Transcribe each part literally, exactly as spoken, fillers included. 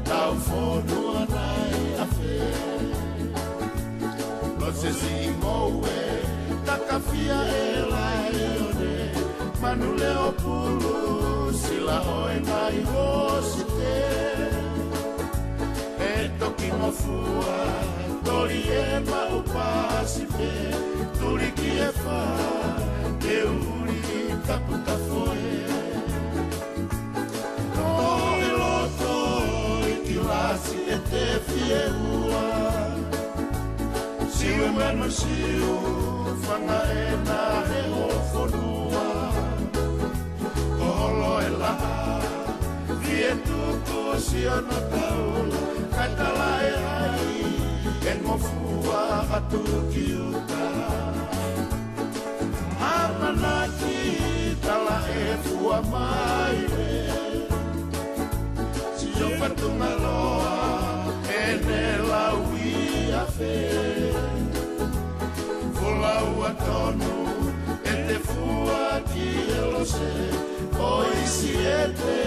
Tau fonua nai afe. Losesi ʻi ngoue, takafia e laione, manu leʻo pulu, sila ʻo e nai hosite. ʻE toki ngofua, toli e maʻu pasi pē, tuli ki e fā, te uli tapu tafoe. Ko e loto ʻi Kilasi ʻe te fie ua. Siu e manu siu, fanga ʻena he ho fonua. Ko holo e laʻā, fie tuku siʻono taula, kae tala e ai, ʻe ngofua atu ki ʻuta. ʻAmanaki tala e fua mai le. Sio fatunga loa, ʻene lau ʻi afe. Folaua tonu, ʻe te fua ki e lose. ʻOi siete,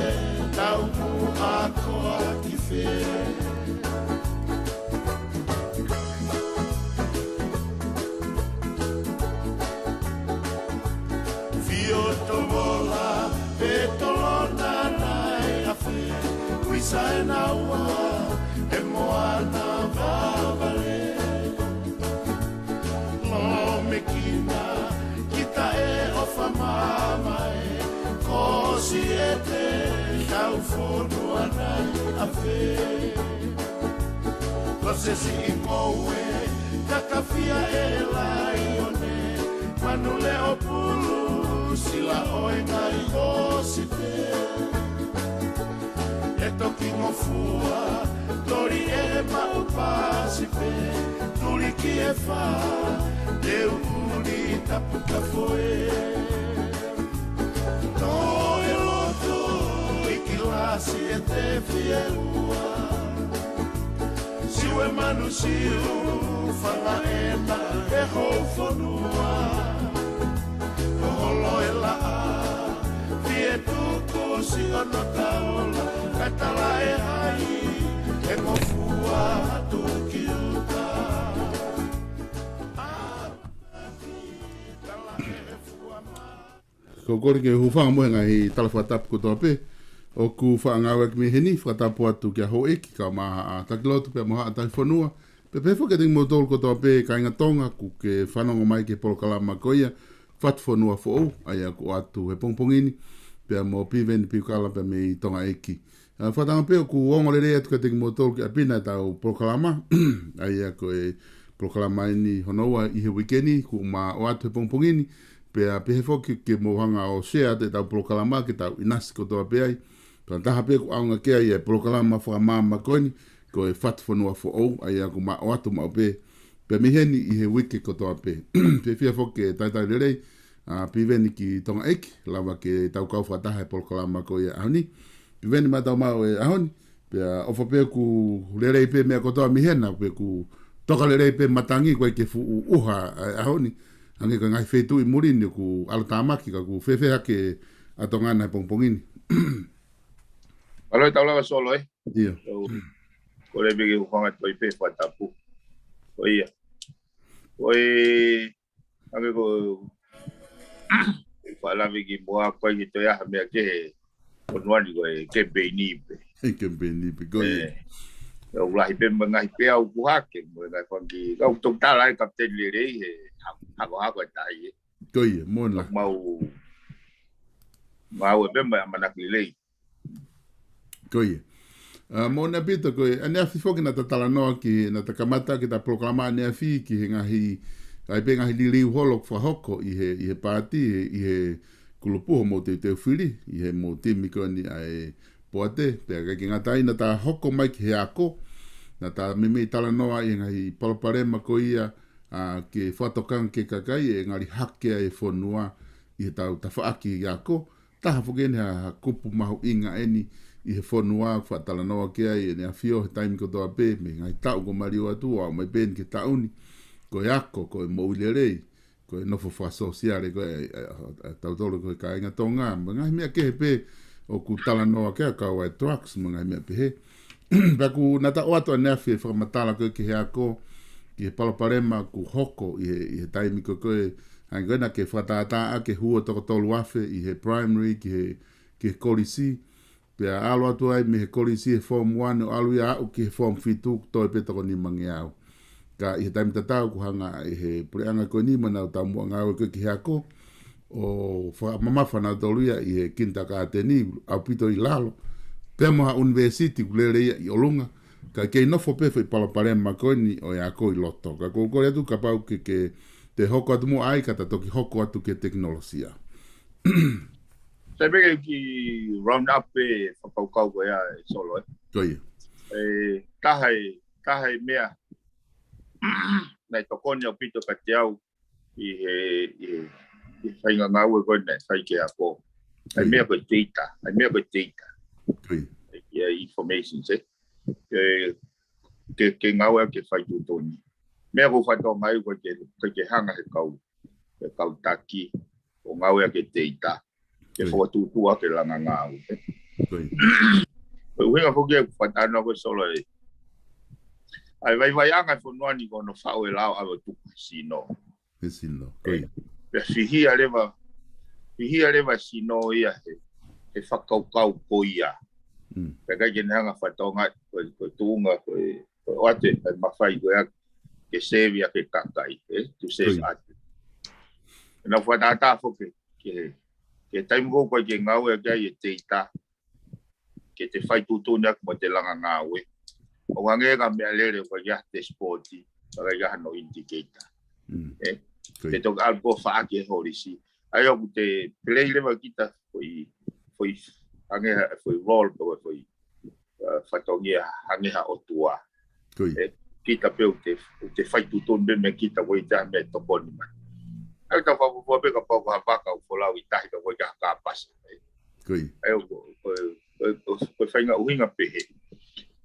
tau muʻa koa ki fē. Fio tovola, pe tolona nai afe, kuisa e naua, e moana vavale. Lomekina, kita e ʻofa mamae, ko siete, tau fonua nai afe. Losesi ʻi ngoue, takafia e laione, manu leʻo pulu, sila ʻo e nai hosite. ʻE toki ngofua, toli e maʻu pasi pē, tuli ki e fā, te uli tapu tafoe. Toe loto ʻi Kilasi ʻe te fie ua. Siu e manu siu, fanga ʻena he ho fonua. Ko holo e laʻā, fie tuku siʻono taula, kae tala e ai, ʻe ngofua atu ki ʻuta. Ko e kole ke u hūfanga mo e ngaahi tala fakatapu kotoa pē ʻoku faʻa ngāueʻaki mei heni, fakatapu atu kia Houʻeiki, kau Mahaʻa Takilotu pea mo Haʻa Tahi Fonua, pea pehē foki kiate kimoutolu kotoa pē kāinga Tonga ʻoku ke fanongo mai ki he polokalama ko ia Fatu Fonua Foʻou, ʻa ia ʻoku ʻoatu he pongipongi ni, pea mo Piveni Piukala pea mei Tonga ʻEiki. ʻA, fakatanga pē ʻoku ongo lelei atu kiate kimoutolu ki ʻapi na ʻetau polokalama, ʻa ia ko e polokalama eni hono ua ʻi he uike ni, kuo ma ʻoatu he pongipongi ni, pea pehē foki ke mou hanga ʻo share atu ʻetau polokalama ke tau ʻinasi kotoa pē ai. Pea taha pē ʻoku ʻaonga ki ai e polokalama fakamaama ko eni, ko e Fatu Fonua Foʻou, ʻa ia ʻoku ma ʻoatu maʻu pē, pea mei heni ʻi he uike kotoa pē. Fiefia foki ke talitali lelei ʻa Piveni ki Tonga ʻEiki, lava ke tau kau fakataha he polokalama ko ia ʻaho ni. Piveni, mātau maʻu e ʻaho ni, pea ʻofa pē ʻoku lelei pē meʻa kotoa mei hena, pea ʻoku toka lelei pē matangi, ʻoku ʻikai ke fuʻu ʻuha ʻa e ʻaho ni. Hangē ko e ngaahi feituʻu ʻi muli ni ʻoku ʻalu tāmaki, ka ʻoku fēfē hake ʻa Tonga na he pongipongi ni? Mālō e tau lava Solo, ē? ʻIo. Kole pē ke u hanga atu ai pē fakatapu. Ko ia. Ko e, hangē ko e fakalave kimuʻa, ʻoku ʻikai ke toe ʻi ai ha meʻa kehe he fonua ni, ko e kemipeini pē. Kemipeini pē, ko ia. ʻE, ʻoku lahi pē mo e ngaahi peau ʻoku hake, mo e ngaahi fanga kiʻi, ʻoku tau tala ai kapiteni lelei he ha-, hakohako e tahi, ē. Ko ia, mo na. ʻOku mau, mau ʻi ai pē mo e ʻamanaki lelei. Ko ia. ʻA, mo na pito ko e, ʻaneafi foki naʻa ta talanoa ki, naʻa ta kamata ki heʻeta polokalama ʻaneafi ki he ngaahi, ʻa e pē ngaahi liliu holo ʻoku fakahoko ʻi he, ʻi he paati, ʻi he, ʻi he kulupu hoʻomou teuteu fili, ʻi he mou timi ko eni ʻa e Poate, pea ʻikai ke ngata ai naʻa ta hoko mai ki he ako, naʻa ta meimei talanoa ʻi he ngaahi palopalema ko ia, ʻa, ke fakatokanga ki he kakai ʻe ngali hake ai e fonua ʻi heʻetau tafaʻaki ako, taha foki eni ha, ha kupu mahuʻinga eni ʻi he fonua, faʻa talanoa ki ai ʻEne ʻAfio he taimi kotoa pē, mei he ngaahi taʻu kuo maliu atu, ʻo aʻu mai pē eni ki he taʻu ni, ko e ako, ko e moʻui lelei, ko e nofo fakasōsiale, ko e, ʻa, ʻa, ʻa tautolu ko e kāinga Tonga, mo e ngaahi meʻa kehe pē ʻoku talanoa ki ai ʻa e kau ai drugs mo e ngaahi meʻa pehē. Pea ʻoku na ta ʻoatu ʻaneafi e fakamatala ko ē ki he ako, ki he palopalema ʻoku hoko ʻi he, ʻi he taimi ko ē, hangē ko ena ke fakatātā ʻa e hū ʻo toko tolu afe ʻi he primary ki he, ki he kolisi. Pea ʻalu atu ai mei he kolisi he form one ʻo ʻalu ia ʻo aʻu ki he form fitu, toe pē toko nimangeau. Ka ʻi he taimi tatau ʻoku hanga ʻe he puleʻanga ko eni mo ʻenau taumuʻa ngāue ko ē ki he ako ʻo fakamamafa nautolu ia ʻi he kinitakāteni ʻaupito ʻi lalo. Pea mo ha ʻunivēsiti ʻoku lele ia ʻi ʻolunga. Ka kei nofo pē foʻi palopalema ko eni ʻo e ako ʻi loto. Ka ʻoku ou kole atu kapau ke, ke te hoko atu muʻa ai ka ta toki hoko atu ki he tekinolosia. Sai pē ke kiʻi round up e fakakaukau ko ia ē Solo ē. Ko ia. E, taha e, taha e meʻa naʻe tokoni ʻaupito kiate au ʻi he, ʻi he, ʻi he faʻahinga ngāue ko ē naʻe fai ki he ako. ʻA e meʻa ko e data, ʻa e meʻa ko e data. Ko ia. ʻA e information, ē. Ke, ke, ke ngāue ke fai tuʻutuʻuni. Meʻa ʻoku ou fakatokangaʻi ʻoku ʻikai ke, ʻikai ke hanga he kau, he kau taki ʻo ngāue ki he data. Ke fakatuʻutuʻu ʻa e langa ngāue. Ko ia. Ko e ʻuhinga foki ʻeku fakatātā ko ē Solo ē. ʻA e vaivaiʻanga e fonua ni ko hono faʻu e lao ʻave ʻo tuku he sino. He sino. Ko ia. Pea fihia leva, fihia leva sino ia he, he fakakaukau ko ia. Mm. Pea ʻikai ke ne hanga fakatokangaʻi, ko e, ko e tuʻunga, ko e, ko e ʻoatu e mafai ko ia ke save ʻa e kakai, ē, to save ʻoatu. Naʻa ku fakatātā foki ke, ke taimi ko ē ʻoku ʻikai ke ngāueʻaki ai e data, ke te fai tuʻutuʻuni ʻaki mo te langa ngāue. ʻO hangē ka meʻalele ʻoku ʻikai ha dashboard, ʻikai ha no indicator. Mm. Ē, ke toki ʻalu ko ē ʻo faʻaki e holisi. ʻA ia ʻoku te play leva kita foʻi, foʻi, hangē ha, foʻi role, foʻi, uh, fatongia, hangē ha ʻotua. Ko ia. Ē, kita pē ʻoku te, ʻoku te fai tuʻutuʻuni pē meʻa kita ko ē ʻi he meʻa tokoni mai. ʻA ia tau fakafuofua pē kapau ko ha vaka ʻoku folau ʻi tahi ka ʻoku ʻikai ha kāpasa. Ē. Ko ia. ʻA ia ʻoku, ko, ko, ko, ko e faʻahinga ʻuhinga pehē.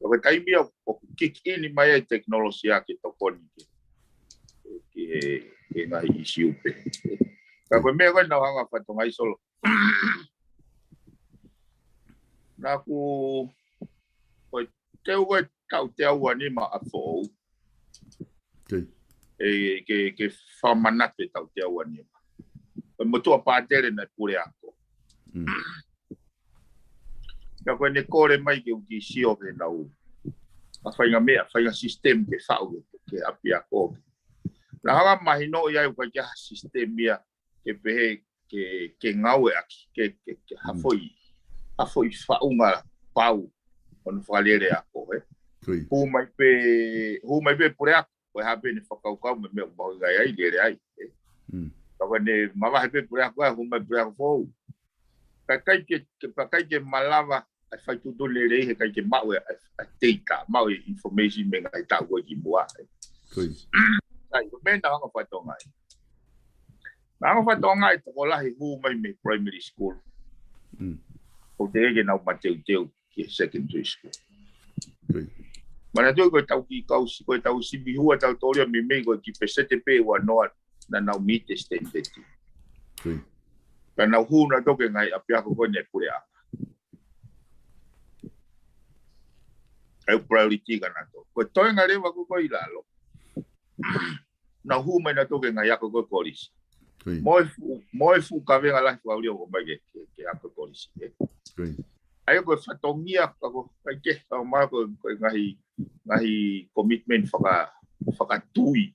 Ko e taimi ia ʻoku kick in mai ai e tekinolosia ke tokoni ki, ki he, ki he ngaahi issue pehē. Ka ko e meʻa ko ē naʻa ku hanga fakatokangaʻi Solo. Naʻa ku, ko e teu ko ē taʻu teau ua nima ʻa foʻou. Ko ia. ʻE, ke, ke fakamanatu e taʻu teau ua nima. Ko e motuʻa pātele naʻe puleako. Mm. Naʻa ko ʻene kole mai ke u kiʻi sio ki heʻenau, ʻa e faʻahinga meʻa, faʻahinga system ke faʻu ki he ʻapiako. Naʻa ku hanga mahinoʻi ai ʻoku ʻikai ke ʻi ai ha system ia ke pehē ke, ke ngāueʻaki, ke, ke, ke ha foʻi, ha foʻi faʻunga pau ʻo hono fakalele ako, ē. Ko ia. Hū mai pē, hū mai pē puleako, ko e hā pē ʻene fakakaukau mo e meʻa ʻoku mahuʻinga ai, lele ai, ē. Mm. Ka ko ʻene mavahe pē puleako ē, hū mai puleako foʻou. Ka ʻikai ke, ke, ka ʻikai ke malava ʻa e fai tuʻutuʻuni lelei he ʻikai ke maʻu e, ʻa e, ʻa e data, maʻu e information mei he ngaahi taʻu ko ē kimuʻa, ē. Ko ia. ʻA ia, ko e meʻa naʻa ku hanga fakatokangaʻi. Naʻa ku hanga fakatokangaʻi e tokolahi hū mai mei primary school. Mm. ʻOku teʻeki ke nau mateuteu ki he secondary school. Ko ia. Manatuʻi ko e tau kiʻi kau si-, ko e tau sivi hua tautolu ia meimei ko e kiʻi peseti pē ʻe ua noa naʻa nau meet e standard. Ko ia. Ka nau hū nautolu ki he ngaahi ʻapiako ko ē naʻe puleʻanga. ʻA ia priority kia nautolu. Ko e toenga leva ko ē ko ē ʻi lalo. Nau hū mai nautolu ki he ngaahi ako ko ē kolisi. Ko ia. Mo e fuʻu, mo e fuʻu kavenga lahi fakaʻuli ʻo ʻomai ki he, ki he, ki he ako kolisi, ē. Ko ia. ʻA ia ko e fatongia ka ko ʻikai ke, ka ma ko, ko e ngaahi, ngaahi commitment faka-, fakatui.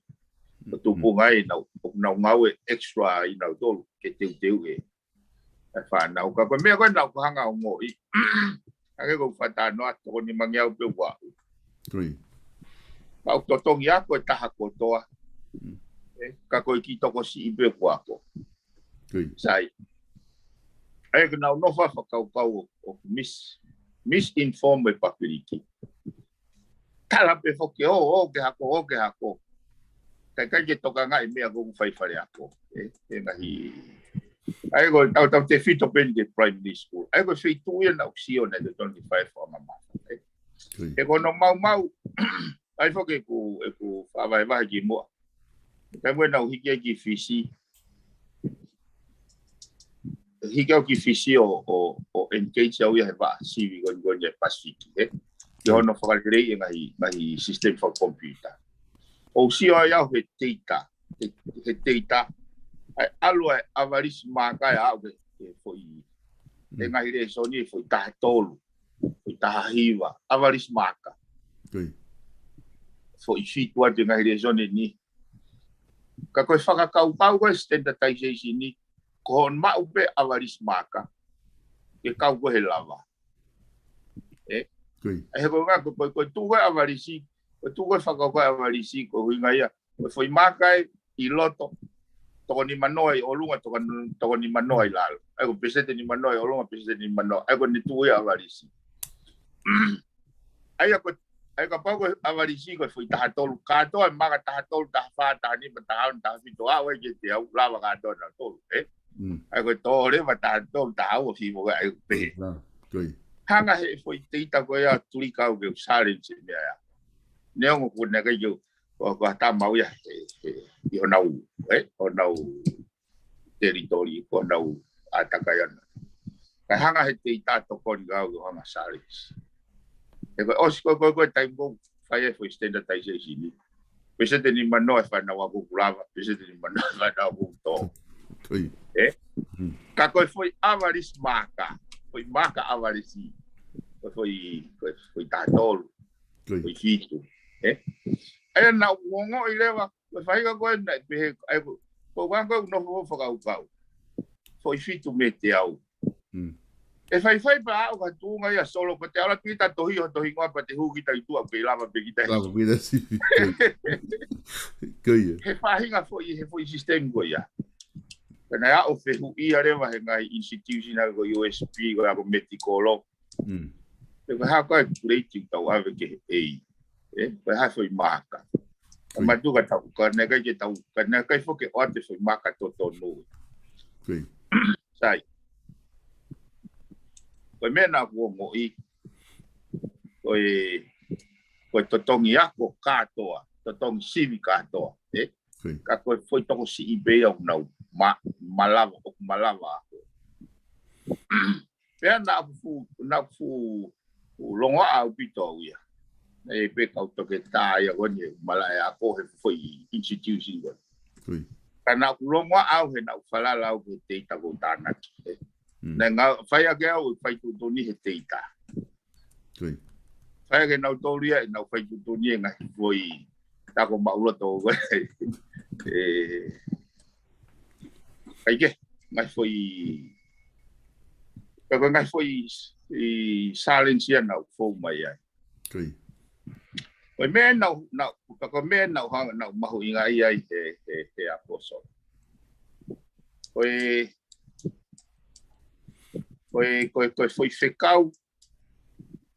Ko e tupunga ai nau, nau ngāue extra ʻi nautolu ke teuteu e ʻa e fānau. Ka ko e meʻa ko ē naʻa ku hanga ʻo ongoʻi. Hangē ko e fakatātā atu, toko nimangeau pē ʻoku aʻu. Ko ia. Pea ʻoku totongi ako e taha kotoa. Mm. Ē, ka ko e kiʻi tokosiʻi pē ʻoku ako. Ko ia. Sai. ʻA ia ko ʻenau nofo ʻo fakakaukau ʻo, ʻo mis-, misinform e papiliki. Tala pē foki ʻo, ʻo ke hako, ʻo ke hako. Ka ʻikai ke tokangaʻi e meʻa ko ē ʻoku fai faleako. Ē, ʻe ngaahi. ʻA ia ko e tautautefito pē eni ki he primary school. ʻA ia ko e feituʻu ia naʻa ku sio naʻe totonu ke fai e fakamamafa. Ē. Ko ia. He ko hono maumau. ʻA ia foki ʻeku, ʻeku fakavahevahe kimuʻa. Taimi ko ē naʻa ku hiki ai ki Fisi. hiki au ki Fisi ʻo, ʻo, ʻo engage au ia he vaʻa sivi ko eni ko eni ʻa e Pasifiki, ē? Ki hono fakaleleiʻi e ngaahi, ngaahi system fakakomipiuta. ʻOku sio ai au he data, he, he data, ʻa e ʻalu ʻa e ʻavalisi maaka ʻe aʻu ki he, ki he foʻi, he ngaahi lēsoni, he foʻi taha tolu, foʻi taha hiva, ʻavalisi maaka. Foʻi fitu atu e ngaahi lēsoni ni. Ka ko e fakakaukau ko e standardization ni, ko hono maʻu pē ʻavalisi maaka, ke kau ko ē he lava. Ē? ʻE he ko e ngaahi, ko, ko, ko e tuʻu ko ē ʻavalisi, ko e tuʻu ko ē fakakaukau ʻavalisi, ko e ʻuhinga ia, ko e foʻi maaka ʻi loto, toko nimanoa ʻi ʻolunga, toko, toko nimanoa ʻi lalo. ʻA ia ko e peseti nimanoa ʻi ʻolunga, peseti nimanoa. ʻA ia ko ʻene tuʻu ia ʻavalisi. ʻA ia ko, ʻa ia kapau ko e ʻavalisi ko e foʻi taha tolu kātoa, maaka taha tolu, taha fā, taha nima, taha ono, taha fitu, ʻa ʻoku ʻikai ke te au lava kātoa nautolu, ē? ʻA ia ko e tō leva taha tolu, taha ua, fitu, ʻa ia pē. Hanga he foʻi data ko ia tuli kau ke u challenge e meʻa ia. Neongo ko ena kai ke u, ko, ko ha tama au ia he, he, ʻi honau, ē? Honau teritori, ko honau ʻātakai ʻana. Ka hanga he data tokoni kau ke u hanga challenge. He ko e ʻosi ko, ko, ko e taimi ko ē fai ai foʻi standardization ni. Peseti nimanoa e fānau ako ʻoku lava, peseti nimanoa e fānau ako ʻoku tō. Ē? Ka ko e foʻi ʻavalisi maaka, foʻi maaka ʻavalisi, ko e foʻi, ko e foʻi taha tolu, foʻi fitu. Ē? ʻA ia naʻa ku ongoʻi leva, ko e faʻahinga ko ē naʻe pehē, ʻa ia ko, ko e anga ko ē ʻeku nofo fakakaukau. Foʻi fitu mei he teau. ʻE faifai pē ʻa e ʻalu ki ha tuʻunga ia solo, ko te ala pita tohi ʻo tohi ngoa pea te hū kita ʻi tuʻa pē lava pē kita. Lava pē kita sivi. Ko ia. He faʻahinga foʻi, he foʻi system ko ia. Pea naʻe ʻalu ʻo fehuʻia leva he ngaahi institution ʻa ia ko e U S P, ko ia ko e Metikolo. Pea ko e hā ko ē grade ʻoku tau ʻave ki he A. Ē, ko e hā foʻi maaka. Ka matuʻu ka tau, ka naʻe ʻikai ke tau, ka naʻe ʻikai foki ke ʻoatu e foʻi maaka totonu. Sai. Ko e meʻa naʻa ku ongoʻi, ko e, ko e totongi ako kātoa, totongi sivi kātoa, ē? Ka ko e foʻi tokosiʻi pē ia ʻoku nau ma-, malava, ʻoku malava ako. Pea naʻa ku fuʻu, naʻa ku fuʻu longoaʻa ʻaupito au ia. Naʻe pē kau toketā ia ko eni ʻoku malaʻe ako he foʻi institution ko eni. Ka naʻa ku longoaʻa au he naʻa ku falala au ki he data ko ē tānaki, ē. Naʻe ngā-, fai ake au e fai tuʻutuʻuni he data. Fai ake nautolu ia ʻenau fai tuʻutuʻuni e ngaahi foʻi tako maʻuloto ko ē. Ē, ʻai ke, ngaahi foʻi, ka ko e ngaahi foʻi, ʻi challenge ia naʻa ku fou mai ai. Ko e meʻa naʻa ku, naʻa ku, ka ko e meʻa naʻa ku hanga, naʻa ku mahuʻingaʻia ai he, he, he ako solo. Ko e, ko e, ko e, ko e foʻi fekau,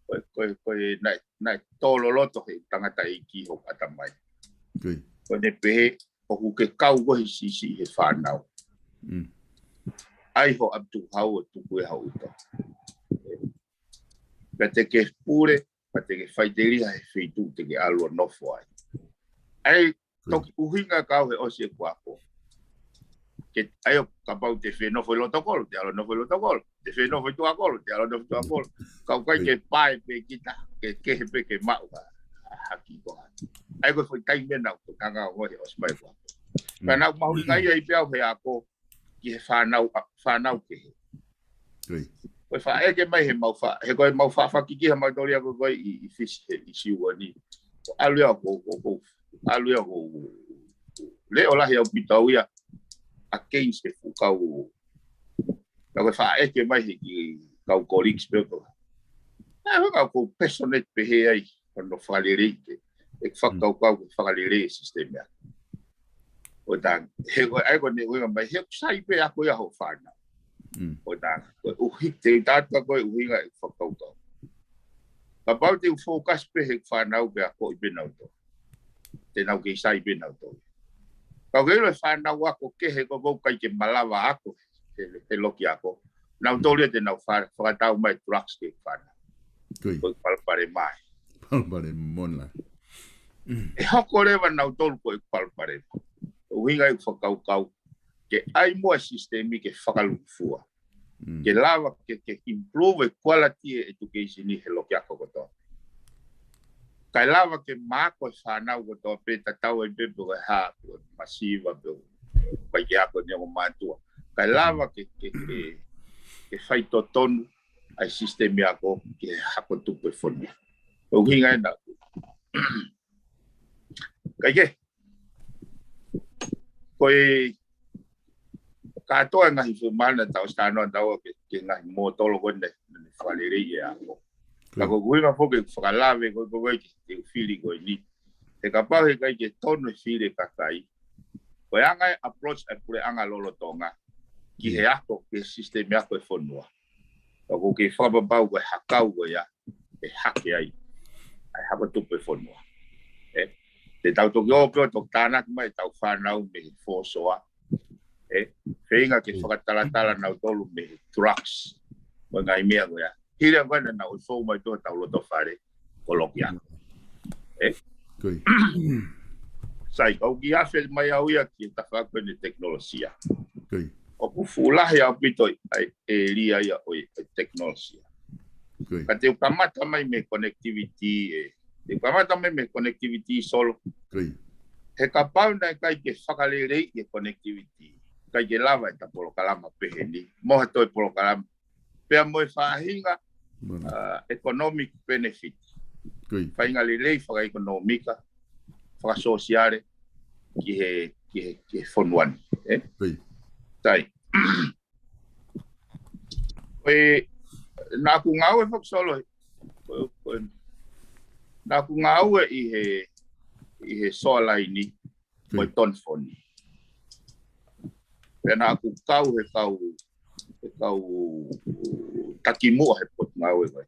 ko e, ko e, ko e, naʻe, naʻe tō loloto he tangataʻeiki hoku ʻatamai. Ko ʻene pehē, ʻoku ke kau koe he siʻisiʻi he fānau. ʻAi ho ʻapi tukuhau ʻo tuku ia ho ʻuto. Pea te ke pule, pea te ke faʻiteliha he feituʻu te ke ʻalu ʻo nofo ai. ʻAi, toki ʻuhinga kau he ʻosi ʻeku ako. Ke, ʻa ia kapau te fie nofo ʻi loto kolo, te ʻalu ʻo nofo ʻi loto kolo. Te fie nofo ʻi tuʻa kolo, te ʻalu ʻo nofo ʻi tuʻa kolo. Ka ʻoku ʻikai ke pae pē kita, ke kehe pē ke maʻu ha, ha kiʻi ko ha. ʻAi ko e foʻi taimi naʻa ku hanga ʻo ongoʻi he ʻosi mai ʻeku ako. Ka naʻa ku mahuʻingaʻia ai pē au he ako, ki he fānau, ʻa, fānau kehe. Ko e faʻa ʻeke mai he mau fa-, he ko e mau faʻa fakiki ha mau toli ako ko ē ʻi, ʻi Fisi he ʻi Siuani. Ko e ʻalu ia ko, ko, ko, ʻalu ia ko, leʻo lahi ʻaupito au ia against e fuʻu kau. Ka ko e faʻa ʻeke mai he kiʻi kau colleagues pē ko. ʻA, ko e kau ko passionate pē he ʻai. Ko hono fakalelei ke, ʻeku fakakaukau ke fakalelei e system ia. ʻO tā, he ko e ʻai ko ʻene ʻuhinga mai, he ʻoku sai pē ako ia ho fānau. ʻO tā, ko e ʻuhi, te u tātua ko e ʻuhinga ʻeku fakakaukau. Kapau te u focus pē he fānau pē akoʻi pē nautolu. Te nau kei sai pē nautolu. Ka ʻoku ke ʻilo e fānau ako kehe ko ē ʻoku ʻikai ke malava ako, he, he loki ako. Nautolu ia te nau fa-, fakatau mai drugs ki he fānau. Ko e palopalema ia. Palopalema moʻoni. ʻE hoko leva nautolu ko e palopalema. ʻUhinga ʻeku fakakaukau. Ke ʻai muʻa e sisitemi ke fakalūkufua. Ke lava ke, ke improve e quality e education ʻi he loki ako kotoa. Kae lava ke maʻu e fānau kotoa pē tatau ai pē pe ko e hā, pe ko e masiva, pe ko e ʻikai ke ako ʻene ongo mātuʻa. Kae lava ke, ke, ke, ke fai totonu ʻa e sisitemi ako ki he hako tupu e fonua. ʻUhinga ena. Kae kehe, ko e kātoa e ngaahi fiemaʻu naʻa tau ʻosi talanoa atu ki he, ki he ngaahi mōtolo ko eni naʻe fakaleleiʻi e ako. Ka ko e ʻuhinga foki ke fakalave ko ē, ko ē ke, ke fili ko eni. He kapau he ʻikai ke tonu e fili e kakai, ko e anga e approach ʻa e puleʻanga lolotonga ki he ako, ki he sisitemi ako e fonua. Ka ʻoku kei fakapapau ko e hakau ko ia ʻe hake ai ʻa e hako tupu e fonua. ʻE, te tau toki ō pē ʻo toki tānaki mai ʻetau fānau mei he fōsoa. ʻE, feinga ke fakatalatala nautolu mei he drugs mo e ngaahi meʻa ko ia. Hili ange ko ē naʻa nau fou mai ki hotau loto fale, ko e loki ako. ʻE? Sai, ʻoku afe mai au ia ki he tafaʻaki ʻo e tekinolosia. ʻOku fuʻu lahi ʻaupito ʻa e ʻēlia ia ʻo e tekinolosia. Ka te u kamata mai mei he connectivity ē. Te u kamata mai mei he connectivity Solo. He kapau naʻe ʻikai ke fakaleleiʻi e connectivity, ʻikai ke lava ʻeta polokalama pehē ni, mo ha toe polokalama. Pea mo e faʻahinga, ʻa, economic benefit. Faʻahinga lelei fakaʻekonōmika, fakasōsiale, ki he, ki he, ki he fonua ni, ʻe? Sai. Ko e, naʻa ku ngāue foki Solo, ko, ko, naʻa ku ngāue ʻi he, ʻi he soa laini, mo e tonu foni. Pea naʻa ku kau he kau, he kau takimuʻa he potungāue ko ē.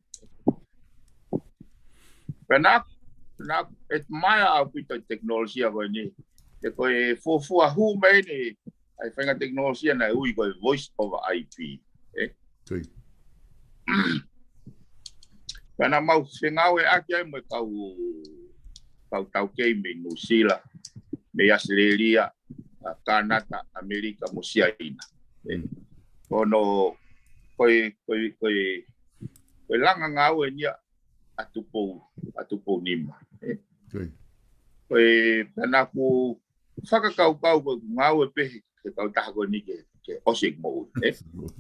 Pea naʻa, naʻa, ʻe maʻa ʻaupito e tekinolosia ko eni. He ko e fuofua hū mai eni, ʻa e faʻahinga tekinolosia naʻe ui ko e voice over I P. ʻE? Pea naʻa mau fengāueʻaki ai mo e kau, kau taukei mei Nuʻusila, mei ʻAositelēlia, ʻa, Kānata, ʻAmelika, mo Siaina. ʻE? Ko hono, ko e, ko e, ko e, ko e langa ngāue eni ia ʻa Tupou, ʻa Tupou Nima. ʻE? Ko e, pea naʻa ku fakakaukau ko ʻeku ngāue pē he, he kautaha ko eni ke, ke ʻosi ʻeku moʻui, ʻe?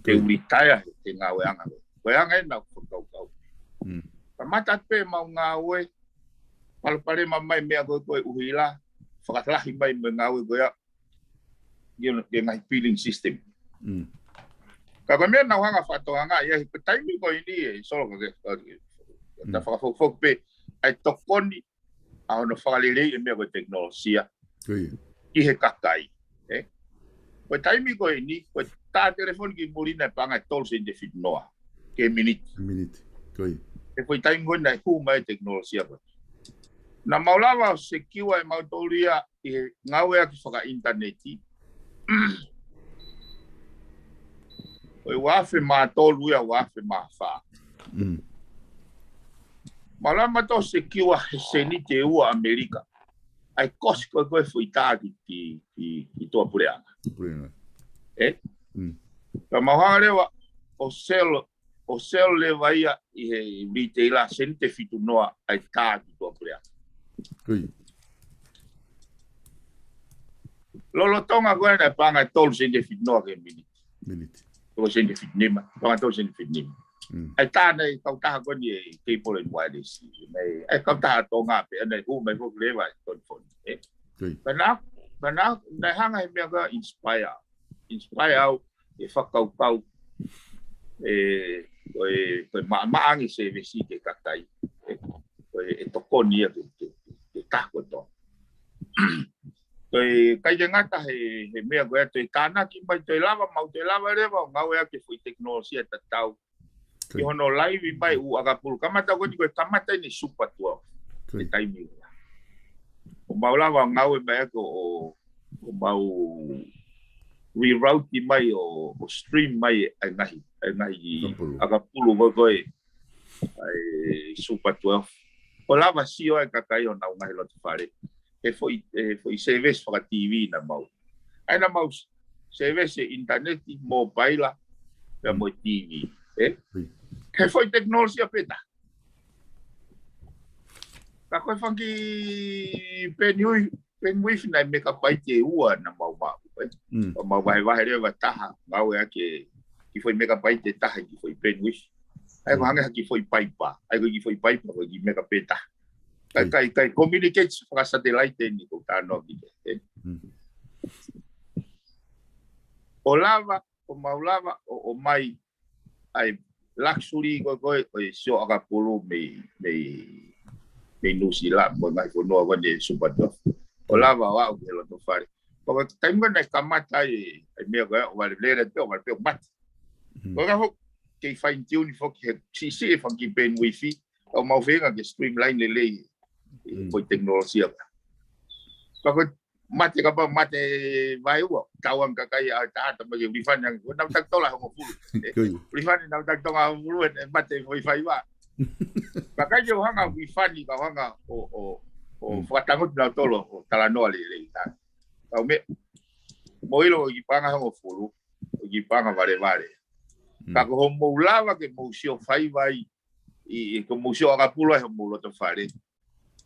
Ke u retire he, he ngāueʻanga ko ē. Ko e anga ena ʻeku fakakaukau. Kamata pē mau ngāue, palopalema mai meʻa ko ē ko e ʻuhila, fakalahi mai mo e ngāue ko ia, ki he, ki he ngaahi billing system. Ka ko e meʻa naʻa ku hanga fakatokangaʻi ia he ko e taimi ko eni ē, Solo ka ke, ka ke, ta fakafokifoki pē, ʻa e tokoni, ʻa hono fakaleleiʻi e meʻa ko e tekinolosia. ʻI he kakai. ʻE? Ko e taimi ko eni, ko e tā telefoni ki muli naʻe paʻanga ʻe tolu sēniti fitu noa. Ki he miniti. He ko e taimi ko eni naʻe hū mai e tekinolosia ko ē. Naʻa mau lava ʻo secure ʻe mautolu ia ʻi he ngāueʻaki fakaʻinitaneti. Ko e ua afe mā tolu ia ua afe mā fā. Mau lava mautolu ʻo secure he sēniti ʻe ua ʻAmelika ʻa e kosi ko ē ko e foʻi tā ki, ki, ki, ki tuʻapuleʻanga. ʻE? Ka mau hanga leva ʻo sell, ʻo sell leva ia ʻi he retailer sēniti ʻe fitu noa ʻa e tā ki tuʻapuleʻanga. Lolotonga ko ē naʻe paʻanga ʻe tolu sēniti ʻe fitu noa ki he miniti. Tolu sēniti ʻe fitu nima, paʻanga ʻe tolu sēniti ʻe fitu nima. ʻA e tā naʻe kautaha ko eni e Cable and Wireless. Naʻe, ʻa e kautaha Tonga pē, naʻe hū mai foki leva e tonu foni, ʻe? Pea naʻa, pea naʻa, naʻe hanga he meʻa ko ē ʻo inspire. Inspire au, ʻe fakakaukau, ʻe, ko e, ko e maʻamaʻa ange sēvesi ki he kakai, ʻe, ko e, ʻe tokoni ia ki he, ki he, ki he taha kotoa. Ko e ʻikai ke ngata he, he meʻa ko ē, toe tānaki mai, toe lava, mau toe lava leva ʻo ngāueʻaki e foʻi tekinolosia tatau. Ki hono laivi mai ʻū ʻakapulu. Kamata ko eni ko e kamata eni Super twelve. He taimi ua. ʻO mau lava ʻo ngāue mai ʻaki ʻo, ʻo mau reroute mai ʻo, ʻo stream mai ʻa e ngaahi, ʻa e ngaahi ʻakapulu ko ē ko ē ʻa e Super twelve. ʻO lava sio ai kakai ʻo nau ngaahi loto fale. He foʻi, he foʻi service faka-T V naʻa mau. ʻA ia naʻa mau service e ʻinitaneti, mōpaila, pea mo e T V, ē? He foʻi tekinolosia pē taha. Ka ko e fanga kiʻi bandwidth, bandwidth naʻe megabyte ʻe ua naʻa mau maʻu, ē? Ka mau vahevahe leva taha, ngāueʻaki e kiʻi foʻi megabyte ʻe taha ki he foʻi bandwidth. ʻA ia ko e hangē ha kiʻi foʻi paipa, ʻa ia ko e kiʻi foʻi paipa, ko e kiʻi mega pē taha. Kae, kae, kae communicate fakasatelite eni ʻoku ou talanoa ki ai, ē? ʻO lava, ʻo mau lava, ʻo, ʻo ʻomai ʻa e luxury ko ē, ko ē, ʻo e sio ʻakapulu mei, mei, mei Nuʻusila, mo e ngaahi fonua ko eni super dwarf. ʻO lava ʻo aʻu ki he loto fale. Ko e taimi ko ē naʻe kamata ai e, e meʻa ko ē, ʻo vale lele pē, ʻo vale pē ʻo mate. Ko e ka foki, kei fine tune foki he siʻisiʻi e fanga kiʻi bandwidth, ʻo mau feinga ke streamline lelei e foʻi tekinolosia ko ē. Ka ko e mate, kapau mate vaeua, tauange kakai ʻo taʻata mai ke refund ange, ko e nau taki tola hongofulu. Refund nau taki tola hongofulu, ʻe mate foʻi faiva. Kakai ke u hanga refund, ka u hanga ʻo, ʻo, ʻo fakatangutu nautolu ʻo talanoa lelei. Ka u meʻa, mou ʻilo ʻoku ʻi ai e paʻanga hongofulu, ʻoku ʻi ai e paʻanga valevale. Ka ko hoʻomou lava ke mou sio faiva ai, ʻi, ʻi ko mou sio ʻakapulu ai homou loto fale.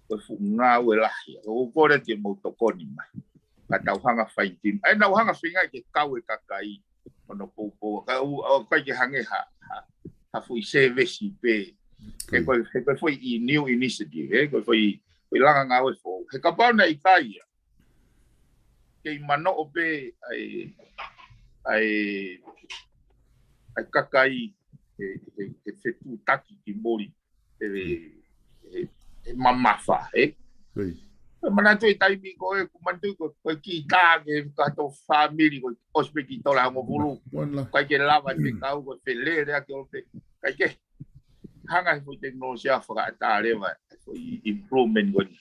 Ko e fuʻu ngāue lahi ia. ʻOku ou kole ke mou tokoni mai. Ka tau hanga fine tune. ʻA ia naʻa ku hanga feinga ke kau e kakai. ʻO nau poupou. Ka u, ʻoku ʻikai ke hangē ha, ha, ha foʻi service pē. He ko e, he ko e foʻi new initiative, ē? Ko e foʻi, foʻi langa ngāue foʻou. He kapau naʻe ʻikai ia. Kei manoʻo pē ʻa e, ʻa e, ʻa e kakai he, he, he fetuʻutaki ki muli he, he, he mamafa, ē? Manatuʻi e taimi ko ē, ʻoku manatuʻi ko e, ko e kita ke ka to family ko e ʻosi pē ki tola hongofulu. ʻIkai ke lava e fekau ko e felele ake ʻo pē. ʻIkai ke hanga he foʻi tekinolosia fakaʻatā leva, foʻi improvement ko eni.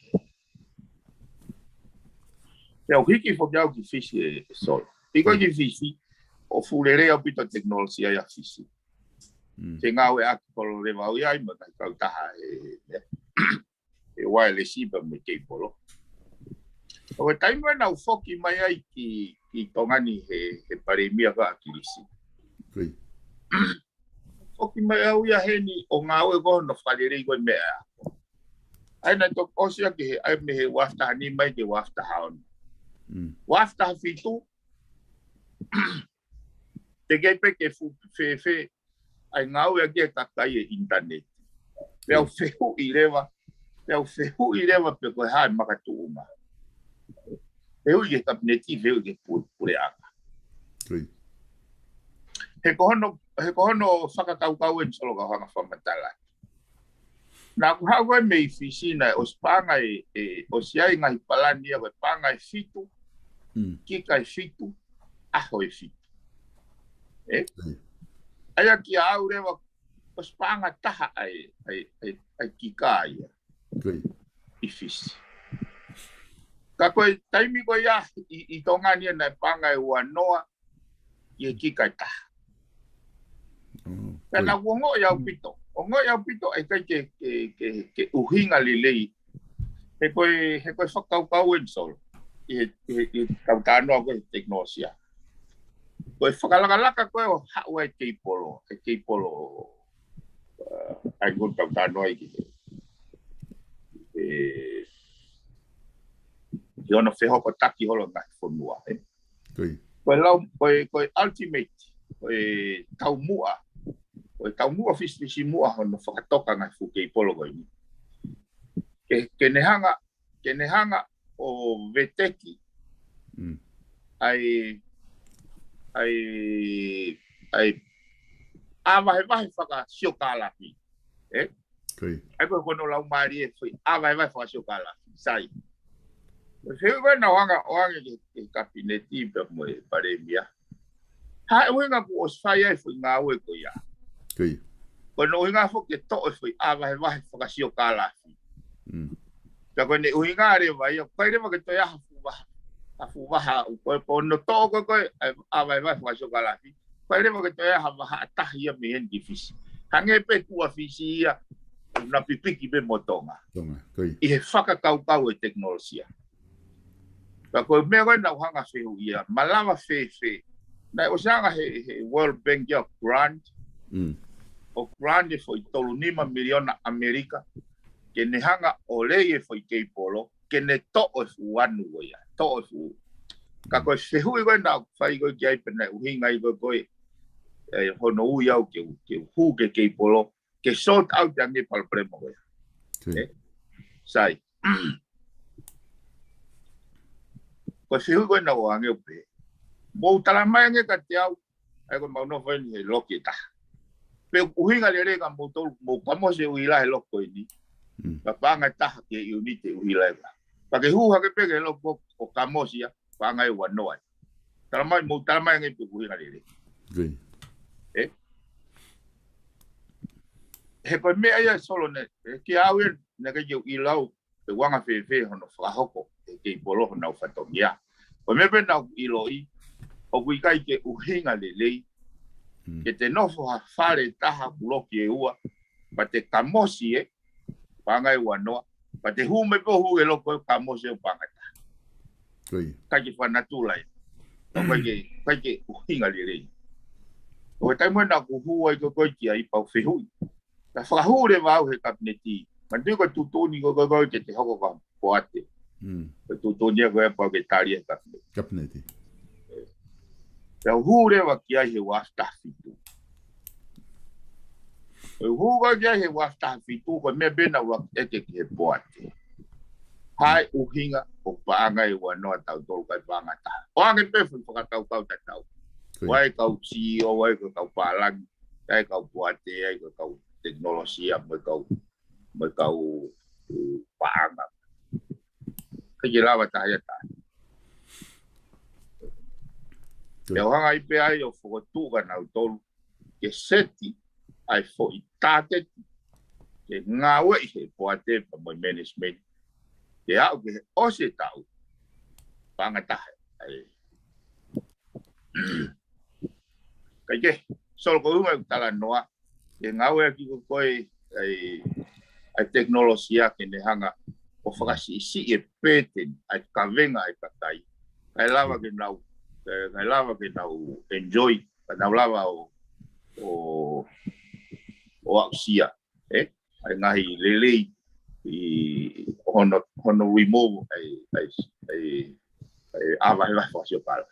Pea u hiki foki au ki Fisi ē, ē Solo. Hiki ki Fisi, ʻoku fuʻu lelei ʻaupito tekinolosia ia Fisi. Ke ngāueʻaki holo leva au ia ʻi he ngaahi kautaha e, e, e wireless pea mo e keipolo. ʻO e taimi naʻa ku foki mai ai ki, ki Tonga ni he, he palēmia ko ʻAkilisi. Foki mai au ia heni ʻo ngāue ko hono fakalelei ko e meʻa. ʻA ia naʻe toki ʻosi ia ke he, ʻa ia mei he ua afe taha nima mai ki he ua afe taha ono. Ua afe taha fitu, teʻeki ai pē ke fuʻu fēfē ʻa e ngāueʻaki e kakai e internet. Pea u fehuʻi leva, pea u fehuʻi leva pe ko e hā e makatuʻunga. Fehuʻi ki he kapineti, fehuʻi ki he pu-, puleʻanga. He ko hono, he ko hono fakakaukau eni Solo ka u hanga fakamatala. Naʻa ku haʻu ai mei Fisi naʻe ʻosi paʻanga e, e, ʻosi ʻi ai e ngaahi palani ia ko e paʻanga ʻe fitu, kika ʻe fitu, ʻaho ʻe fitu. Ē? ʻA ia kia au leva, ʻosi paʻanga taha ʻa e, ʻa e, ʻa e, ʻa e kika ia ʻi Fisi. Ka ko e taimi ko ia ʻi, ʻi Tonga ni naʻe paʻanga ʻe ua noa ʻi he kika ʻe taha. Pea naʻa ku ongoʻi ʻaupito. Ongoʻi ʻaupito ʻe ʻikai ke, ke, ke, ke ʻuhinga lelei. He ko e, he ko e fakakaukau eni Solo. ʻI he, ʻi he, ʻi he tau talanoa ko e tekinolosia. Ko e fakalakalaka ko e ʻo haʻu ai keipolo. E keipolo. ʻA ia ko e tau talanoa ʻi he, e, ʻi hono fehokotaki holo ngaahi fonua, ē? Ko e lau, ko e, ko e ultimate, ko e taumuʻa, ko e taumuʻa fisifisimuʻa hono fakatoka ngaahi fuʻu keipolo ko eni. Ke, ke ne hanga, ke ne hanga ʻo veteki ʻa e, ʻa e, ʻa e ʻā vahevahe fakasiokālafi. Ē? ʻA ia ko hono laumālie e foʻi ʻā vahevahe fakasiokālafi. Sai. Ko e fehuʻi ko ē naʻa ku hanga ʻo ʻoange ki he, ki he kapineti pea mo e palēmia. Hā e ʻuhinga kuo ʻosi fai ai e foʻi ngāue ko ia. Ko hono ʻuhinga foki ke toʻo e foʻi ʻā vahevahe fakasiokālafi. Pea ko ʻene ʻuhinga leva ia, ʻikai leva ke toe ʻi ai ha fuʻu vaha, ha fuʻu vaha, ʻo ko e pono toʻo ko ē, ko e ʻā vahevahe fakasiokālafi. ʻIkai leva ke toe ʻi ai ha vahaʻa tahi ia mei heni ki Fisi. Hangē pē tuʻa Fisi ia, naʻa pipiki pē mo Tonga. ʻI he fakakaukau e tekinolosia. Ka ko e meʻa ko ē naʻa ku hanga fehuʻia, malava fēfē, Naʻe ʻosi anga he, he World Bank ia ʻo grant, ʻo grant e foʻi tolu nima miliona ʻAmelika, ke ne hanga ʻo lei e foʻi keipolo, ke ne toʻo e fuʻu anu ko ia, toʻo e fuʻu. Ka ko e fehuʻi ko ē naʻa ku fai ko ē ki ai pē naʻe ʻuhinga ai ko ē ko e, e hono ui au ke u, ke u hū ki he keipolo, ke sort out ange palopalema ko ia. Sai. Ko e fehuʻi ko ē naʻa ku ʻange ʻo pehē, mou tala mai ange kiate au, ʻa ia ko e mau nofo eni he loki ʻe taha. Pe ʻuhinga lelei ka mou tolu, mou kamosi e ʻuhila he loki ko eni. Ka paʻanga ʻe taha ki he ʻiuniti ʻuhila ʻe taha. Pea ke hū hake pē ki he loki ko ē ʻo kamosi ia, paʻanga ʻe uanoa ia. Tala mai, mou tala mai ange pe ʻuhinga lelei. ʻE? He ko e meʻa ia Solo ne, ʻe, kiate au ia, naʻe ʻikai ke u ʻilo au pe ʻoku anga fēfē hono fakahoko e keipolo honau fatongia. Ko e meʻa pē naʻa ku ʻiloʻi, ʻoku ʻikai ke ʻuhinga lelei, ke te nofo ha fale ʻe taha ʻoku loki ʻe ua, pea te kamosi e, paʻanga ʻe uanoa, pea te hū mai pē ʻo hū he loki ʻo kamosi e paʻanga ʻe taha. ʻIkai ke fakanatula ia. ʻOku ʻikai ke, ʻikai ke ʻuhinga lelei. ʻO e taimi naʻa ku hū ai ko ē ki ai pea u fehuʻi. Ka fakahū leva au he kapineti. Manatuʻi ko e tuʻutuʻuni ko ē ko ē ke te hoko ko ha poate. Ko e tuʻutuʻuni ia ko ē pau ke tali he kapineti. Pea u hū leva ki ai he ua afe taha fitu. Pea u hū ko ē ki ai he ua afe taha fitu, ko e meʻa pē naʻa ku ʻeke ki he poate. Ko e hā e ʻuhinga ʻoku paʻanga ʻe uanoa tautolu ʻikai paʻanga ʻe taha. ʻOange pē foʻi fakakaukau tatau. ʻOku ʻi ai e kau C E O, ʻi ai e kau pālangi, ʻi ai e kau poate, ʻi ai e kau tekinolosia, mo e kau, mo e kau, ʻū, paʻanga. ʻIkai ke lava taha ia taha. Pea u hanga ai pē ʻo fokotuʻu kia nautolu ke seti ʻa e foʻi tāketi ke ngāueʻi he poate pea mo e management. Ke aʻu ki he ʻosi e taʻu, paʻanga ʻe taha. ʻIkai ke, Solo, ko e ʻuhinga ʻeku talanoa, ke ngāueʻaki ko ē ko ē ʻa e, ʻa e tekinolosia ke ne hanga ʻo fakasiʻisiʻi e pēteni ʻa e kavenga ʻa e kakai. Kae lava ke nau, kae lava ke nau enjoy, kae nau lava ʻo, ʻo, ʻo aʻusia, ʻe? ʻA e ngaahi lelei ʻi hono, hono remove ʻa e, ʻa e, ʻa e, ʻa e ʻā vahevahe fakasiokala.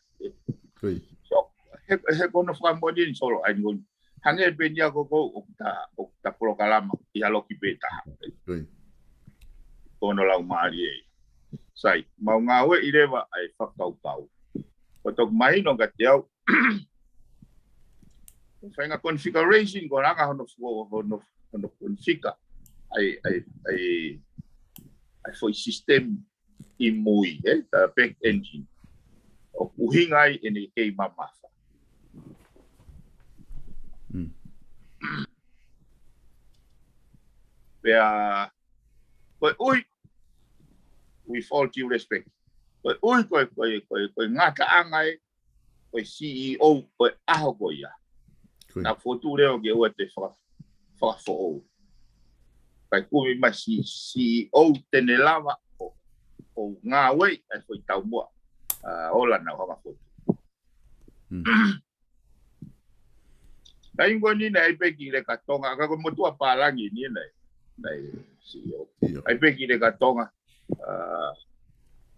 So, he, he ko hono fakamoʻoni eni Solo, ʻa eni ko eni. Hangē pē eni ia ko ē ʻoku ta, ʻoku ta polokalama ʻi ha loki pē taha. Ko hono laumālie. Sai, mau ngāueʻi leva ʻa e fakakaukau. Ko e toki mahino kiate au, faʻahinga configuration ko e anga hono fo-, hono, hono configure ʻa e, ʻa e, ʻa e, ʻa e foʻi system ʻi mui, ʻe, ʻa e back engine. ʻOku ʻuhinga ai ʻene kei mamafa. Pea, koeʻuhi, with all due respect, koeʻuhi, ko e, ko e, ko e, ko e ngataʻanga ē, ko e C E O, ko e ʻaho ko ia. Naʻa fotu leo ke ua te faka-, fakafoʻou. Kae kumi mai C-, C E O te ne lava ʻo, ʻo ngāueʻi ʻa e foʻi taumuʻa. ʻA, ola naʻa ku hanga fotu. Ka ʻi he ngaahi ʻaho ni naʻe ʻi ai pē kiʻi leka Tonga, ka ko e motuʻa pālangi ni naʻe, naʻe C E O. ʻI ai pē kiʻi leka Tonga, ʻa,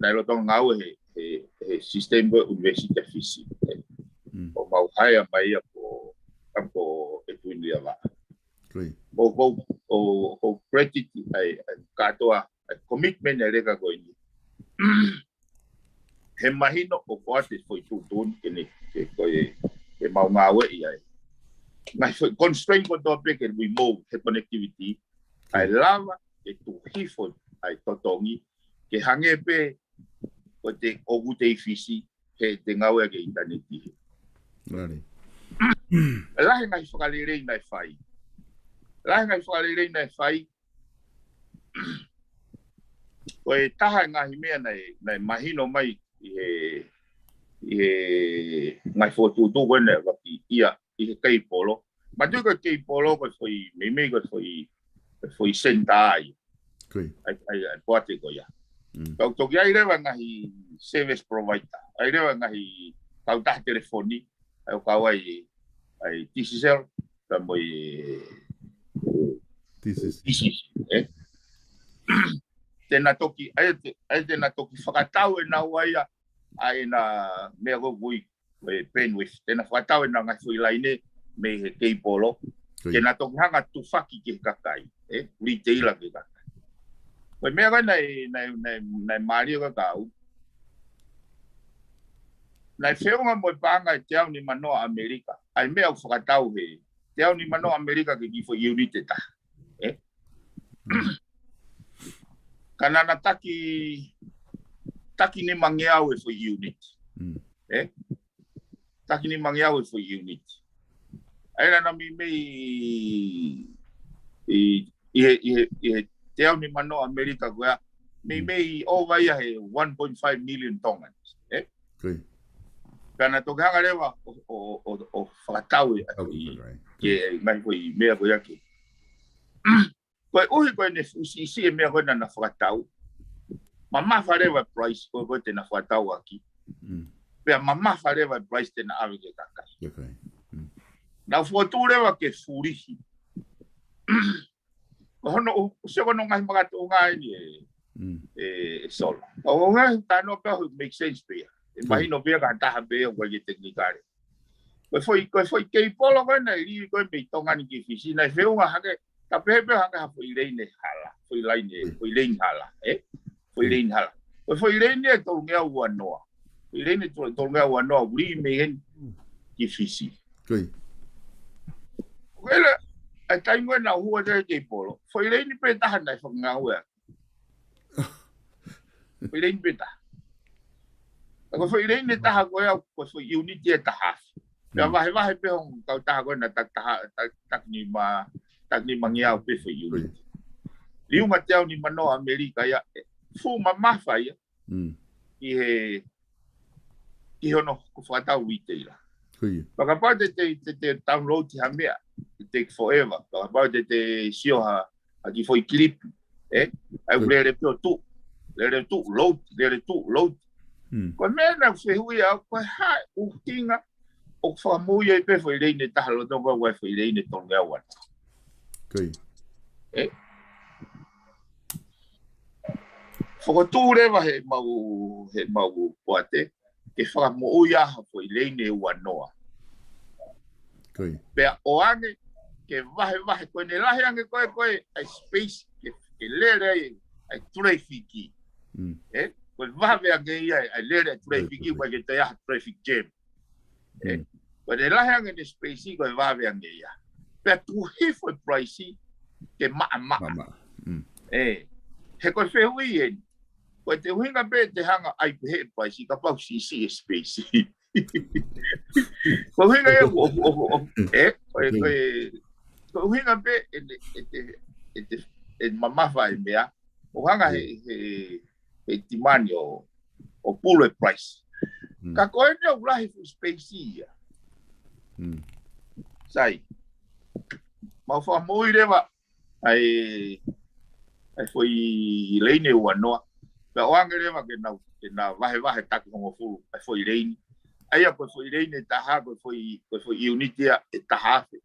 naʻe lolotonga ngāue he, he, he system ko e University of Fiji. ʻO mau hire mai ia ko, ʻa ko e tuini ia vā. Ko, ko, ko, ko credit ʻa e, ʻa e kātoa, ʻa e commitment ʻa e leka ko eni. He mahino ʻoku ʻoatu e foʻi tuʻutuʻuni ke ne, ke ko e, ke mau ngāueʻi ai. Ngaahi foʻi constraint kotoa pē ke remove he connectivity, ʻa e lava ke tuʻu hifo ʻa e totongi, ke hangē pē ko te ʻoku te ʻi Fisi, he te ngāueʻaki e ʻinitaneti. Lahi ngaahi fakalelei naʻe fai. Lahi ngaahi fakalelei naʻe fai, ko e taha e ngaahi meʻa naʻe, naʻe mahino mai ʻi he, ʻi he ngaahi fokotuʻutuʻu ko ē naʻe ʻoatu ia ʻi he keipolo. Manatuʻi ko e keipolo ko e foʻi, meimei ko e foʻi, ko e foʻi senitā ia. ʻA e, ʻa e, ʻa e poate ko ia. Ka ʻoku toki ʻi ai leva ngaahi service provider. ʻI ai leva ngaahi kautaha telefoni. ʻa ia ʻoku kau ai ʻa e Digicel, pea mo e This is Digicel, ē? Te na toki, ʻa ia te, ʻa ia te na toki fakatau ʻe naua ia ʻa ʻena meʻa ko ē, ko e bandwidth. Te na fakatau ʻena ngaahi foʻi laine mei he keipolo. Ko ia. Te na toki hanga ʻo tufaki ki he kakai, ē? Retailer ki he kakai. Ko e meʻa ko ē naʻe, naʻe, naʻe, naʻe mālie ko ē kia au. Naʻe feʻunga mo e paʻanga ʻe teau nima noa ʻAmelika. ʻA e meʻa ʻoku fakatau he teau nima noa ʻAmelika ki he kiʻi foʻi unit ʻe taha. Ē? Ka naʻa na taki, taki nimangeau e foʻi unit. Mm. Ē? Taki nimangeau e foʻi unit. ʻA ia naʻa na meimei ʻi, ʻi he, ʻi he, ʻi he teau nima noa ʻAmelika ko ia, meimei ʻova ia he one point five million Tongans. Ē? Ko ia. Pea na toki hanga leva ʻo, ʻo, ʻo, ʻo fakatau e Au ki ʻi, Parai. ke mai ko e meʻa ko ia ke. Koeʻuhi ko ʻene fuʻu siʻisiʻi e meʻa ko ē naʻa na fakatau. Mamafa leva e price ko ē ko ē te na fakatau ʻaki. Mm. Pea mamafa leva e price te na ʻave ki he kakai. Ia kai. Mm. Naʻa ku fokotuʻu leva ke fulihi. Ko hono, ʻosi ko hono ngaahi makatuʻunga eni ē, Mm. ē, ē Solo. ʻO ngaahi talanoa pē ʻoku make sense pē ia. ʻE Mm. mahino pē ia ki ha taha pē ʻoku ʻikai ke tekinikale. Ko e foʻi, ko e foʻi keipolo ko ē naʻe lī ko ē mei Tonga ni ki Fisi, naʻe feʻunga hake, ka pehē pē hake ha foʻi laine hala, foʻi laine, Mm. foʻi laine hala, ē? Foʻi Mm. laine hala. Ko e foʻi laine ʻe tolungeau ua noa. Foʻi laine tol-, tolungeau ua noa, lī mei heni ki Fisi. Ko ia. Ko e la, ʻa e taimi ko ē naʻa ku hū ai ki he keipolo, foʻi laine pē taha naʻe fakangāue ʻaki. Foʻi laine pē taha. Ka ko e foʻi laine taha ko ia, ko e foʻi unit ia ʻe taha afe. Pea Mm. vahevahe pē hongofulu taha ko ē naʻa taki taha, taki, taki nima, taki nimangeau pē foʻi unit. Liunga teau nima noa ʻAmelika ia, ē, fuʻu mamafa ia, Mm. ʻi he, ʻi hono ko e fakatau retailer. Ko ia. Pea kapau te, te, te, te download ha meʻa, it take forever. Pea kapau te, te sio ha, ha kiʻi foʻi clip, ē? ʻA ia Ko ia. lele pē ʻo tuʻu, lele tuʻu, load, lele tuʻu, load. Mm. Ko e meʻa naʻa ku fehuʻi au, ko e hā e ʻuhinga ʻoku fakamoʻui ai pē foʻi laine taha loto ko ē foʻi laine tolungeau ua noa. Ko ia. Ē? Fokotuʻu leva he mau, he mau poate, ke fakamoʻui ʻa ha foʻi laine ua noa. Ko ia. Pea ʻoange ke vahevahe, ko ʻene lahi ange ko ē, ko ē, ʻa e space, ke, ke lele ai, ʻa e traffic. Mm. Ē? Ko e vave ange ia, ʻa e lele ʻa e traffic, Ko ia. ʻikai ke toe ʻi ai ha traffic jam. Ē? Mm. Ko ʻene lahi ange ʻene space, ko e vave ange ia. Pea tuku hifo e price, ke maʻamaʻa. Mama. Mm. Ē, he ko e fehuʻi eni. Ko e te ʻuhinga pē te hanga ai pē he price, kapau siʻisiʻi e space. Ko e ʻuhinga ia, ʻo, ʻo, ʻo, ʻo, ē, ko e, ko e, ko e ʻuhinga pē, ʻe, ʻe te, ʻe te, ʻe mamafa e meʻa, ʻo hanga he, he, he timani ʻo, ʻo pulu e price. Mm. Ka ko eni ʻoku lahi fuʻu space ia. Mm. Sai. Mau fakamoʻui leva ʻa e, ʻa e foʻi laine ua noa. Pea ʻoange leva ke nau, ke na vahevahe taki hongofulu ʻa e foʻi laine. ʻA ia ko e foʻi laine ʻe taha, ko e foʻi, ko e foʻi unit ia ʻe taha afe.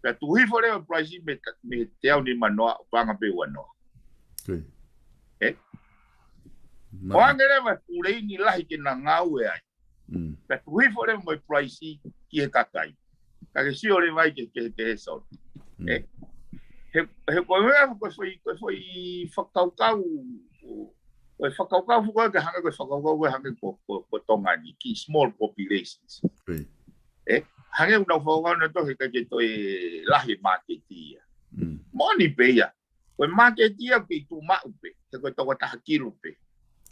Pea tuku hifo leva price mei he ta-, mei he teau nima noa, ʻo paʻanga pē ua noa. Ko ia. Ē? Mama. ʻOange leva e fuʻu laine lahi ke na ngāue ai. Mm. Pea tuku hifo leva mo e price ki he kakai. Ka ke sio leva ai ke, ke, ke he Solo. Mm. Ē? He, he ko e meʻa, ko e foʻi, ko e foʻi fakakaukau, ko e fakakaukau foki ko ē ke hangē ko e fakakaukau ko ē hangē ko, ko, ko Tonga ni, kiʻi small populations. Ko ia. Ē? Hangē ʻoku nau fakakaukau nautolu he ʻikai ke toe lahi e market ia. Mm. Moʻoni pē ia. Ko e market ia ʻoku kei tuʻu maʻu pē, he ko e toko taha kilu pē.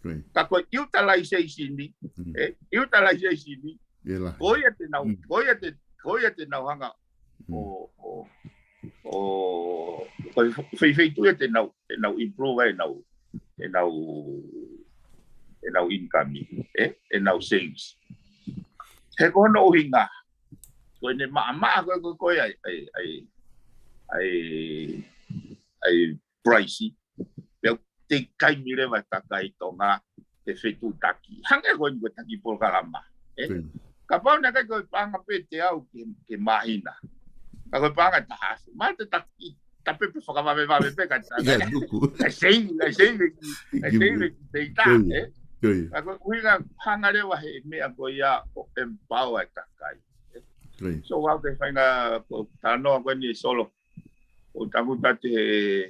Ko ia. Ka ko e utilization ni, Mm. ē, utilization ni, Ia la. ko ia te nau, Mm. ko ia te, ko ia te nau hanga Mm. ʻo, ʻo, ʻo, ko e fe-, feituʻu ia te nau, te nau improve ai ʻenau, ʻenau, ʻenau income, ē, ʻenau savings. He ko hono ʻuhinga, ko ʻene maʻamaʻa ko ē, ko ē, ko ē ʻa e, ʻa e, ʻa e, ʻa e, ʻa e price. Pea ʻoku take taimi leva e kakai Tonga ke fetuʻutaki. Hangē ko eni ko e taki polokalama. Ē? Ko ia. Kapau naʻe ʻikai ko e paʻanga pē ʻe teau ki he, ki he māhina, ka ko e paʻanga ʻe taha afe, mahalo te ta, ta pē pē fakavavevave pē ka ta, ʻIkai tuku. ʻIkai save, ʻikai save, ʻikai save, ʻikai tā, Ko ia, ē? ko ia. Ka ko e ʻuhinga hanga leva he meʻa ko ia ʻo empower e kakai. Ko ia. So, ʻoku ou feinga ko e talanoa ko eni Solo. ʻOku ou tangutu atu he,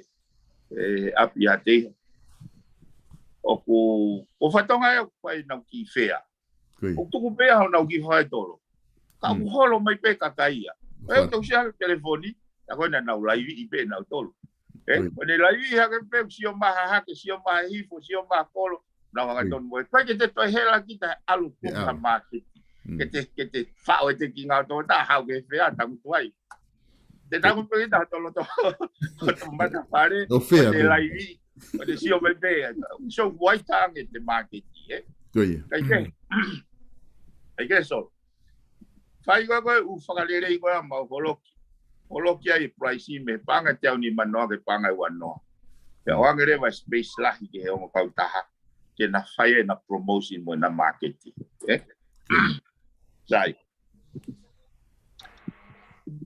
he ʻapi ʻa Teiho. ʻOku, ʻoku ou fakatokangaʻi ʻoku fai ʻenau kiʻi fea. Ko ia. ʻOku tuku pē ia honau kiʻi faitolo. Ka Mm. ʻoku holo mai pē kakai ia. ʻE Fat- tau sia telefoni, ʻa ko ena nau laiviʻi pē nautolu. ʻE, Ko ia. ko ʻene laiviʻi hake pē, sio mai ha hake, sio mai ha hifo, sio mai ha kolo, nau hanga Ko ia. tonu mo e. Ko e ke te toe hela kita ʻalu Ke ko ha ʻalu. māketi. Mm. Ke te, ke te faʻo e te ki ngā tō tā, hau ke fea, tangutu ai. Te Ko ia. tangutu pē kita, tolo tō, tō mata fare, ʻO fea ko te pē. laiviʻi, ko te sio mai pē, so wai tange te māketi, ē? Ko ia. Kai ke. Mm. Kai ke, so. Fai ko e, ko e ʻū fakalelei ko e mau holoki. Holoki ai e price mei he paʻanga ʻe teau nima noa ki he paʻanga ʻe ua noa. Pea Mm. ʻoange leva space lahi ki he ongo kautaha. Ke na fai ʻena promotion mo ʻena māketi. ʻE? Mm. Sai.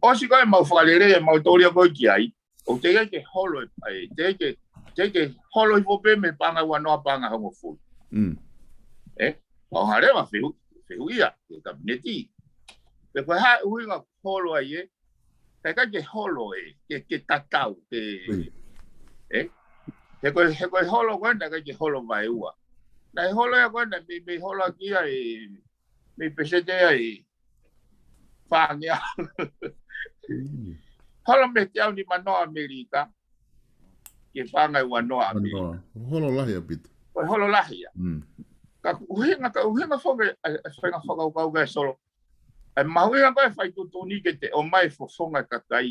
ʻOsi ko e mau fakalelei e mau tōlia ko e ki ai. ʻOku teʻeki ke holo e, ʻai, teʻeki ke, teʻeki ke holo hifo pē mei he paʻanga ʻe ua noa paʻanga ʻe hongofulu. Mm. ʻE? ʻOku hanga leva fehu, fehuʻia, ki he kapineti. Pe ko e hā e ʻuhinga holo ai ē, ka ʻikai ke holo ē, ke, ke tatau, ke, Mm. ē? He ko e, he ko e holo ko ē, naʻe ʻikai ke holo vaeua. Naʻe holo ia ko ē, naʻe mei, mei holo ki ai, mei peseti ai, fāngeau. Mm. Holo mei he teau nima noa ʻAmelika, ki he paʻanga ʻe ua noa ʻAmelika. Manoa. Holo lahi ʻaupito. Ko e holo lahi ia. Mm. Ka ʻuhinga, ka ʻuhinga foki, ʻa, ʻa e feinga fakakaukau ko e Solo. ʻA e mahuʻinga ko e fai tuʻutuʻuni ke te ʻomai e fofonga e kakai,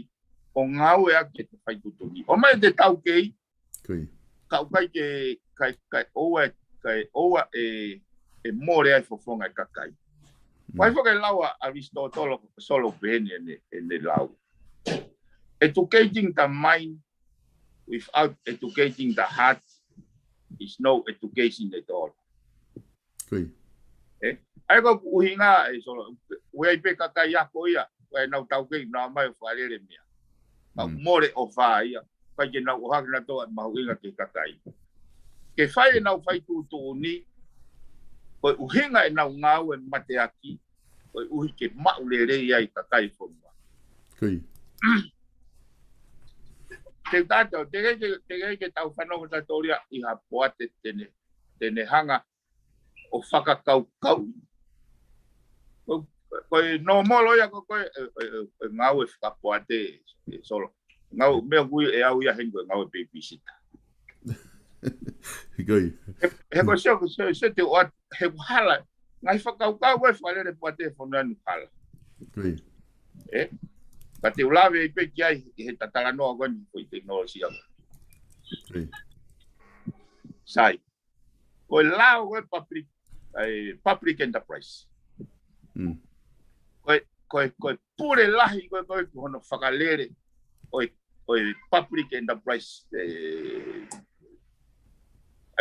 ʻo ngāueʻaki e fai tuʻutuʻuni. ʻOmai e te taukei, Ko ia. ka ʻoku ʻikai ke, kai, kai ʻoua, kai ʻoua ʻe, ʻe mole ai e fofonga e kakai. Mm. Fai foki e lau ʻa ʻAlisitōtolo Solo pehē ni ʻene, ʻene lau. Educating the mind without educating the heart is no education at all. Ko ia. ʻE? ʻA ia ko e ʻuhinga ē Solo, ʻoku ʻi ai pē kakai ako ia, ʻoku ʻi ai ʻenau taukei, nau ō mai ʻo fakalele meʻa. Ka Mm. mole ʻofa ia, ʻikai ke nau ʻohake nautolu e mahuʻinga ki he kakai. Ke fai ʻenau fai tuʻutuʻuni, ko e ʻuhinga ʻenau ngāue mateaki, koeʻuhi ke maʻu lelei ai e kakai e fonua. Ko ia. Te u taʻu, teʻeki ke, teʻeki ke tau fanongo tautolu ia ʻi ha poate te ne, te ne hanga ʻo fakakaukau. Ko, ko e nōmolo ia ko, ko e, e, e, e ngāue fakapoate ē Solo. Ngāue meʻa ʻoku ui ʻe au ia heni ko e ngāue babysitter. Ko ia. He, he ko e sio, ko e sio, sio te o at, he hala. Ngaahi fakakaukau ko e fakalele poate he fonua ni hala. Ko ia. ʻE? Ka te u lave pē ki ai he talanoa ko eni ko e tekinolosia. Ko ia. Sai. Ko e lao ko e public, ʻa e public enterprise. Mm. Ko e, ko e, ko e pule lahi ko e, ko e, ko hono fakalele ʻo e, ʻo e public enterprise, ʻe,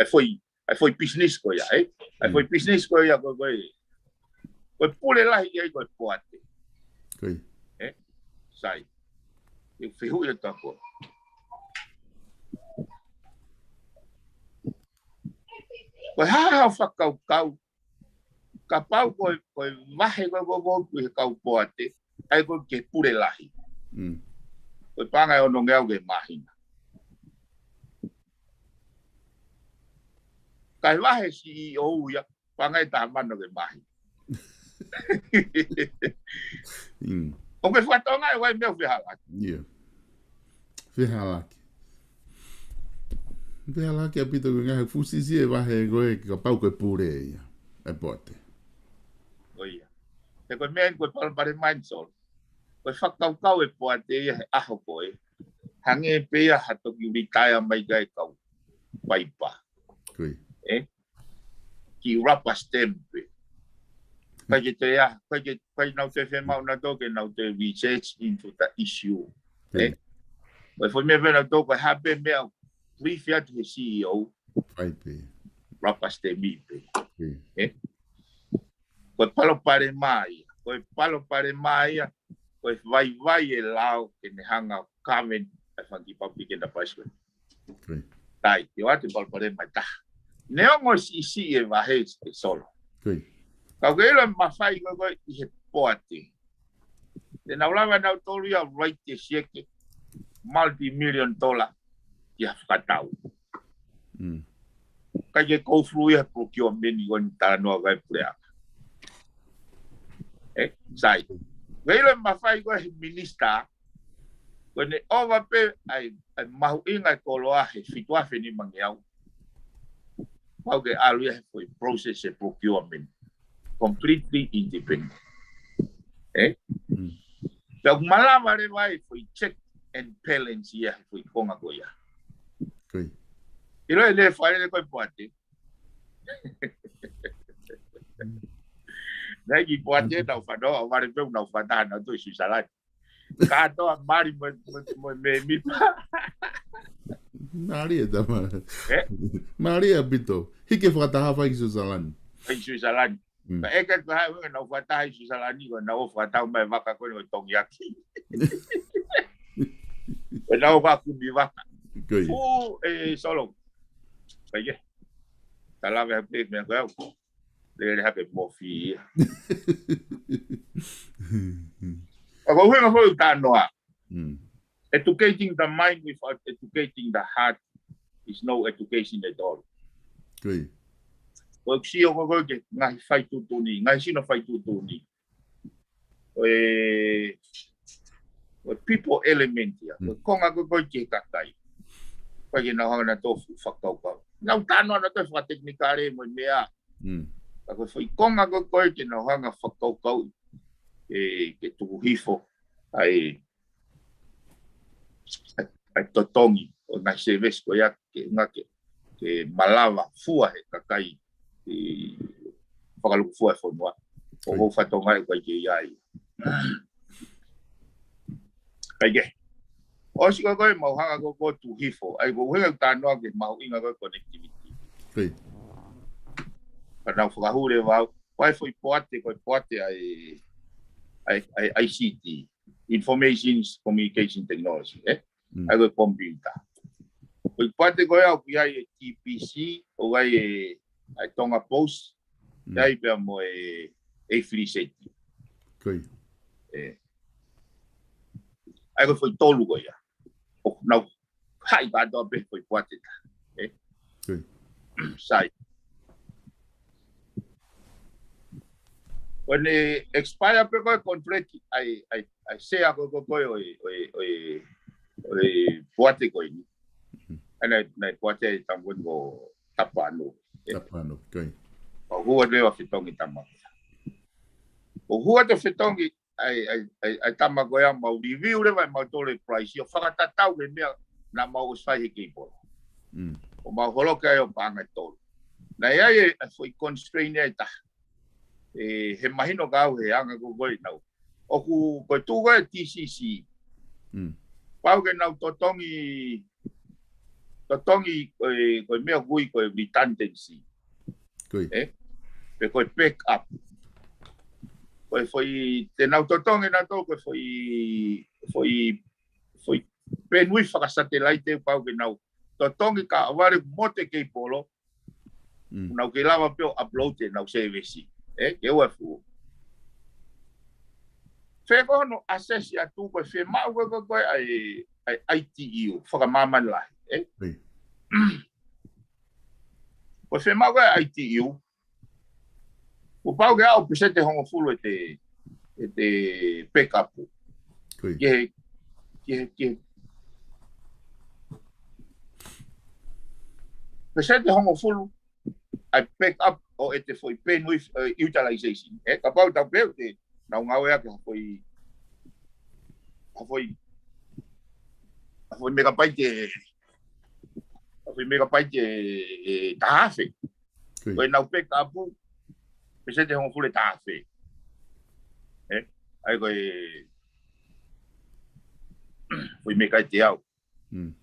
ʻa e foʻi, ʻa e foʻi business ko ia, ē? ʻA e foʻi Mm. business ko ia, ko e, ko e, ko e pule lahi ia ko e poate. Ko ia. ʻE? Sai. ʻE fehuʻi atu ko. Ko e hā haʻo fakakaukau, kapau ko e, ko e vahe ko e, ko e, ko e, ko e kau poate, ʻa ia ko e ke pule lahi. Mm. Ko e paʻanga ʻe onongeau ki he māhina. Ka e vahe C E O ia, paʻanga ʻe taha mano ki he māhina. Mm. ʻOku ke fakatokangaʻi ʻa e meʻa ʻoku fehālaaki. Ia. Fehālaaki. Fehālaaki ʻaupito ko e ngaahi fuʻu siʻisiʻi e vahe ko e kapau ko e pule ia ʻa e poate. Ko ia. He ko e meʻa eni ko e palopalema eni Solo. Ko e fakakaukau e poate ia he ʻaho ko ē. Hangē pē ia ha toki retire mai ki ai e kau paipa. Ko ia. ʻE? Ki rubber stamp pē. ʻIkai ke te ia, ʻikai ke, ʻikai nau te fiemaʻu nautolu ke nau te research into the issue. Ko ia. ʻE? Ko e foʻi meʻa pē nautolu ko e hā pē meʻa brief atu he C E O. Fai pē. Rubber stamp pē. Ko ia. ʻE? Ko e palopalema ia. Ko e palopalema ia. Ko e vaivai e lao ke ne hanga ʻo cover ʻa e fanga kiʻi public enterprise ko ē. Ko ia. Tai, ʻio ʻa e palopalema ʻe taha. Neongo siʻisiʻi e vahe ʻe Solo. Ko ia. Ka ʻoku ke ʻilo e mafai ko ē ko ē ʻi he poate. Te nau lava nautolu ia ʻo write e sieke multi-million dollar ki ha fakatau. Mm. Kae ke go through ia he procurement ko eni talanoa ko ē puleʻanga. ʻE, sai. Ke ʻilo e mafai ko ē he minisitā, ko ʻene ʻova pē ʻa e, ʻa e mahuʻinga e koloa he fitu afe nimangeau. Pau ke ʻalu ia he foʻi process e procurement. Completely independent. ʻE? Mm. Pea ʻoku malava leva e foʻi check and balance ia he foʻi konga ko ia. Ko ia. ʻIlo e lē fai lele ko ē poate. Naʻe ʻikai ke poate nau fanongo, ʻo vale pē nau fanongo, nau toe Switzerland. Kātoa mali mo, mo, mo e mēmipa. Mālie tama. ʻE? Mālie ʻaupito. Hiki e fakataha fai ki Switzerland. Fai ki Switzerland. Mm. Ka ʻeke ko hai ʻoku nau fakataha ʻi Switzerland ko ʻenau ō fakatau mai vaka ko eni ʻo e tongiaki. ʻO nau ō fakakumi vaka. Ko ia. Fuʻu ʻe Solo. Kae kehe. Ka lave ha pē meʻa ko ē au. Lele hake mofi ia. Ka ko e ʻuhinga foʻi talanoa. Mm. Educating the mind without educating the heart is no education at all. Ko ia. Ko e sio ko ē ko ē ki he ngaahi faituʻutuʻuni, ngaahi sino faituʻutuʻuni. ʻO e, ʻo e people element ia. Ko e konga ko ē ko ē ki he kakai. Ko e ke nau hanga nautolu ʻo fakakaukau. Nau talanoa nautolu fakatekinikale mo e meʻa. Mm. Ka ko e foʻi konga ko ē ko ē ke nau hanga fakakaukau. ʻE, ke tuku hifo. ʻA e, ʻa e, ʻa e totongi ʻo e ngaahi service ko ia ke ngake, ke malava fua he kakai ʻi he fakalukufua e fonua. ʻO Ko ia. Ko e fatongia ʻoku ʻikai ke ʻi ai. Kae kehe. ʻOsi ko ē ko ē mau hanga ko ē ko ē ʻo tuku hifo. ʻA ia ko e ʻuhinga ʻeku talanoa ki he mahuʻinga ko ē connectivity. Ko ia. Ka nau fakahū leva au. Ko e foʻi poate, ko e poate ʻa e, ʻa e, ʻa e I C T, Information Communication Technology, ʻe? Mm. ʻA ia ko e computer. Ko e poate ko ē ʻoku ʻi ai e T P C, ʻoku ʻi ai e, ʻa e Tonga Post, Mm. ʻi ai pea mo e, e Fili Seti. Ko ia. ʻE. ʻA ia ko e foʻi tolu ko ia. ʻOku nau haʻi kātoa pē foʻi poate taha. ʻE. Ko ia. Sai. Ko ʻene expire pē ko ē contract ʻa e, ʻa e, ʻa e sea ko ē ko ē ʻo e, ʻo e, ʻo e, ʻo e poate ko eni. ʻA ia naʻe, naʻe poate ai tangoni ko Tapano. ʻE. Tapano. Ko ia. ʻO hua leva fetongi tama. ʻO hua te fetongi ʻa e, ʻa e, ʻa e, ʻa e tama ko ia mau review leva ʻe mautolu e price ʻo fakatatau ki he meʻa naʻa mau ʻosi fai he keipolo. Mm. ʻO mau holoki ai ʻo paʻanga ʻe tolu. Naʻe ʻi ai e, e foʻi constraint ʻe taha. ʻE, he mahino kiate au he anga ko ē ko ē ʻenau. ʻOku ko e tuʻu ko ē T C C. Mm. Pau ke nau totongi, totongi ko e, ko e meʻa ʻoku ui ko e redundancy. Ko ia. ʻE? Pe ko e backup. Ko e foʻi, te nau totongi nautolu ko e foʻi, foʻi, foʻi penui fakasatelaite pau ke nau totongi kae ʻoua leva ʻe mote keipolo, Mm. nau kei lava pē ʻo upload ʻenau service. ʻE, ke ua fu. Fē ko hono assess atu ko e fiemaʻu ko ē ko ē ko ē ʻa e, ʻa e I T U, fakamāmani lahi. ʻE? Ko ia. Ko e fiemaʻu ko ē ʻa e I T U, kuo pau ke aʻu peseti ʻe hongofulu ʻete, ʻete backup. Ko ia. Ki he, ki he, ki he. Peseti ʻe hongofulu ʻa e backup ʻo ʻete foʻi bandwidth, ʻe, utilization. ʻE, kapau te tau pehē te nau ngāueʻaki ha foʻi, ha foʻi, ha foʻi megabyte, ha foʻi megabyte ʻe, ʻe taha afe. Ko ia. Ko ʻenau backup, peseti ʻe hongofulu ʻe taha afe. ʻE, ʻa ia ko e foʻi meka ʻe teau. Mm.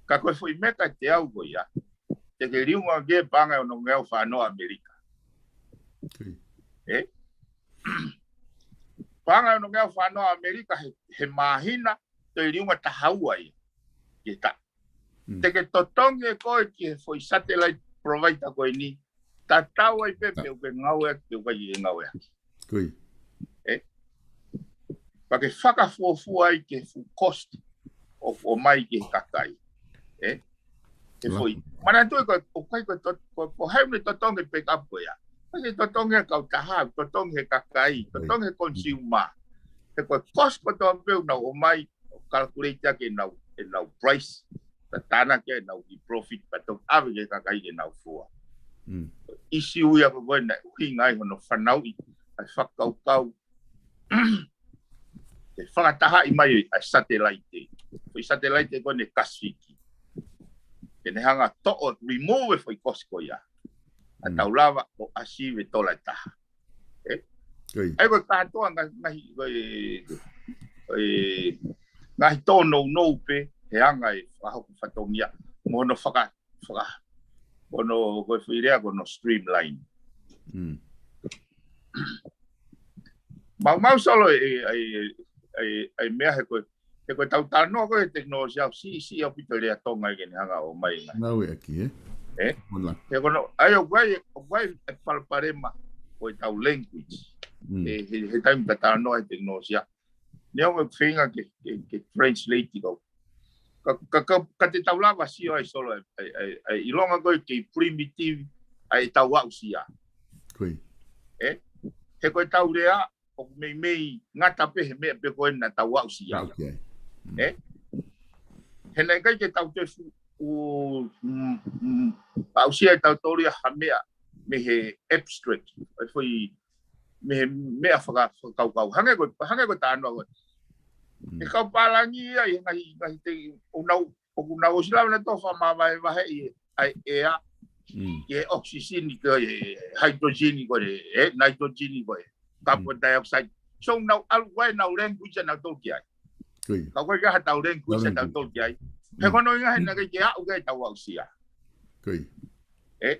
Ka ko e foʻi meka ʻe teau ko ia, te ke liunga ki he paʻanga ʻe onongeau fā noa ʻAmelika. Ko ia. Ē? Paʻanga ʻe ono ngeau fā noa ʻAmelika he, he māhina, toe liunga taha ua ia. Ke ta. Te ke totongi koe ki he foʻi satellite provider ko eni. Tatau ai pē pe ʻoku ke ngāueʻaki pe ʻoku ʻikai ke ngāueʻaki. Ē? Pea ke fakafuofua ai ki he fuʻu cost ʻo, ʻomai ki he kakai. Ē? He foʻi. Manatuʻi ko, ʻoku ʻikai ko, ko, ko hai ne totongi e backup ko ia. ʻIkai ke totongi e kautaha, totongi he kakai, totongi he consumer. He ko e cost kotoa pē ʻoku nau ʻomai, ʻo calculate ʻaki ʻenau, ʻenau price, ta tānaki ʻenau kiʻi profit, pea toki ʻave ki he kakai ke nau fua. ʻIsiū ia ko ē naʻe ʻuhinga ai hono fanauʻi ʻa e fakakaukau ke fakatahaʻi mai ʻa e satellite. Foʻi satellite ko eni Kasifiki. Ke ne hanga toʻo, remove e foʻi cost ko ia. ʻA tau lava ʻo ʻasi ve tola ʻe taha. Ē? ʻA ia ko e kātoa ngaahi, ngaahi, ko e, ko e, ngaahi tōnounou pē, he anga e fakahoko fatongia. Mo hono faka, faka, hono, ko e foʻi lea ko hono streamline. Mau, mau Solo e, e, e, e, e meʻa he ko e, he ko e tau talanoa ko e tekinolosia ʻoku siʻisiʻi ʻaupito e lea Tonga ke ne hanga ʻo ʻomai ngaahi. Ngāueʻaki, ē? Ē? He ko hono, ʻa ia ʻoku ʻi ai, ʻoku ʻi ai e palopalema ko e tau language. He, he, he taimi ta talanoa he tekinolosia. Neongo e feinga ke, ke, ke translate kau. Ka, ka, ka, ka te tau lava sio ai Solo, e, e, e, e, ʻilonga ko e kei primitive, ʻa e tau aʻusia. Ē? He ko e tau lea, ʻoku meimei ngata pē he meʻa pē ko ē naʻa tau aʻusia. Ē? He naʻe ʻikai ke tau te fu, u, mm, mm, aʻusia e tau tōlia ha meʻa, mei he abstract. E foʻi, mei he meʻa faka, fakakaukau. Hangē ko, hangē ko e talanoa ko ē. E kau pālangi ia, ʻi he ngaahi, ngaahi te, ʻoku nau, ʻoku nau ʻosi lava nautolu ʻo fakamavahevaheʻi ʻa e ʻea, ki he oxygen ko e hydrogen ko e, ē, nitrogen ko e, carbon dioxide. So nau ʻalu ko ē nau language nautolu ki ai. Ka ko e ka ha tau language nautolu ki ai. He ko hono ʻuhinga he naʻe ʻikai ke aʻu ki ai tau aʻusia. Ē?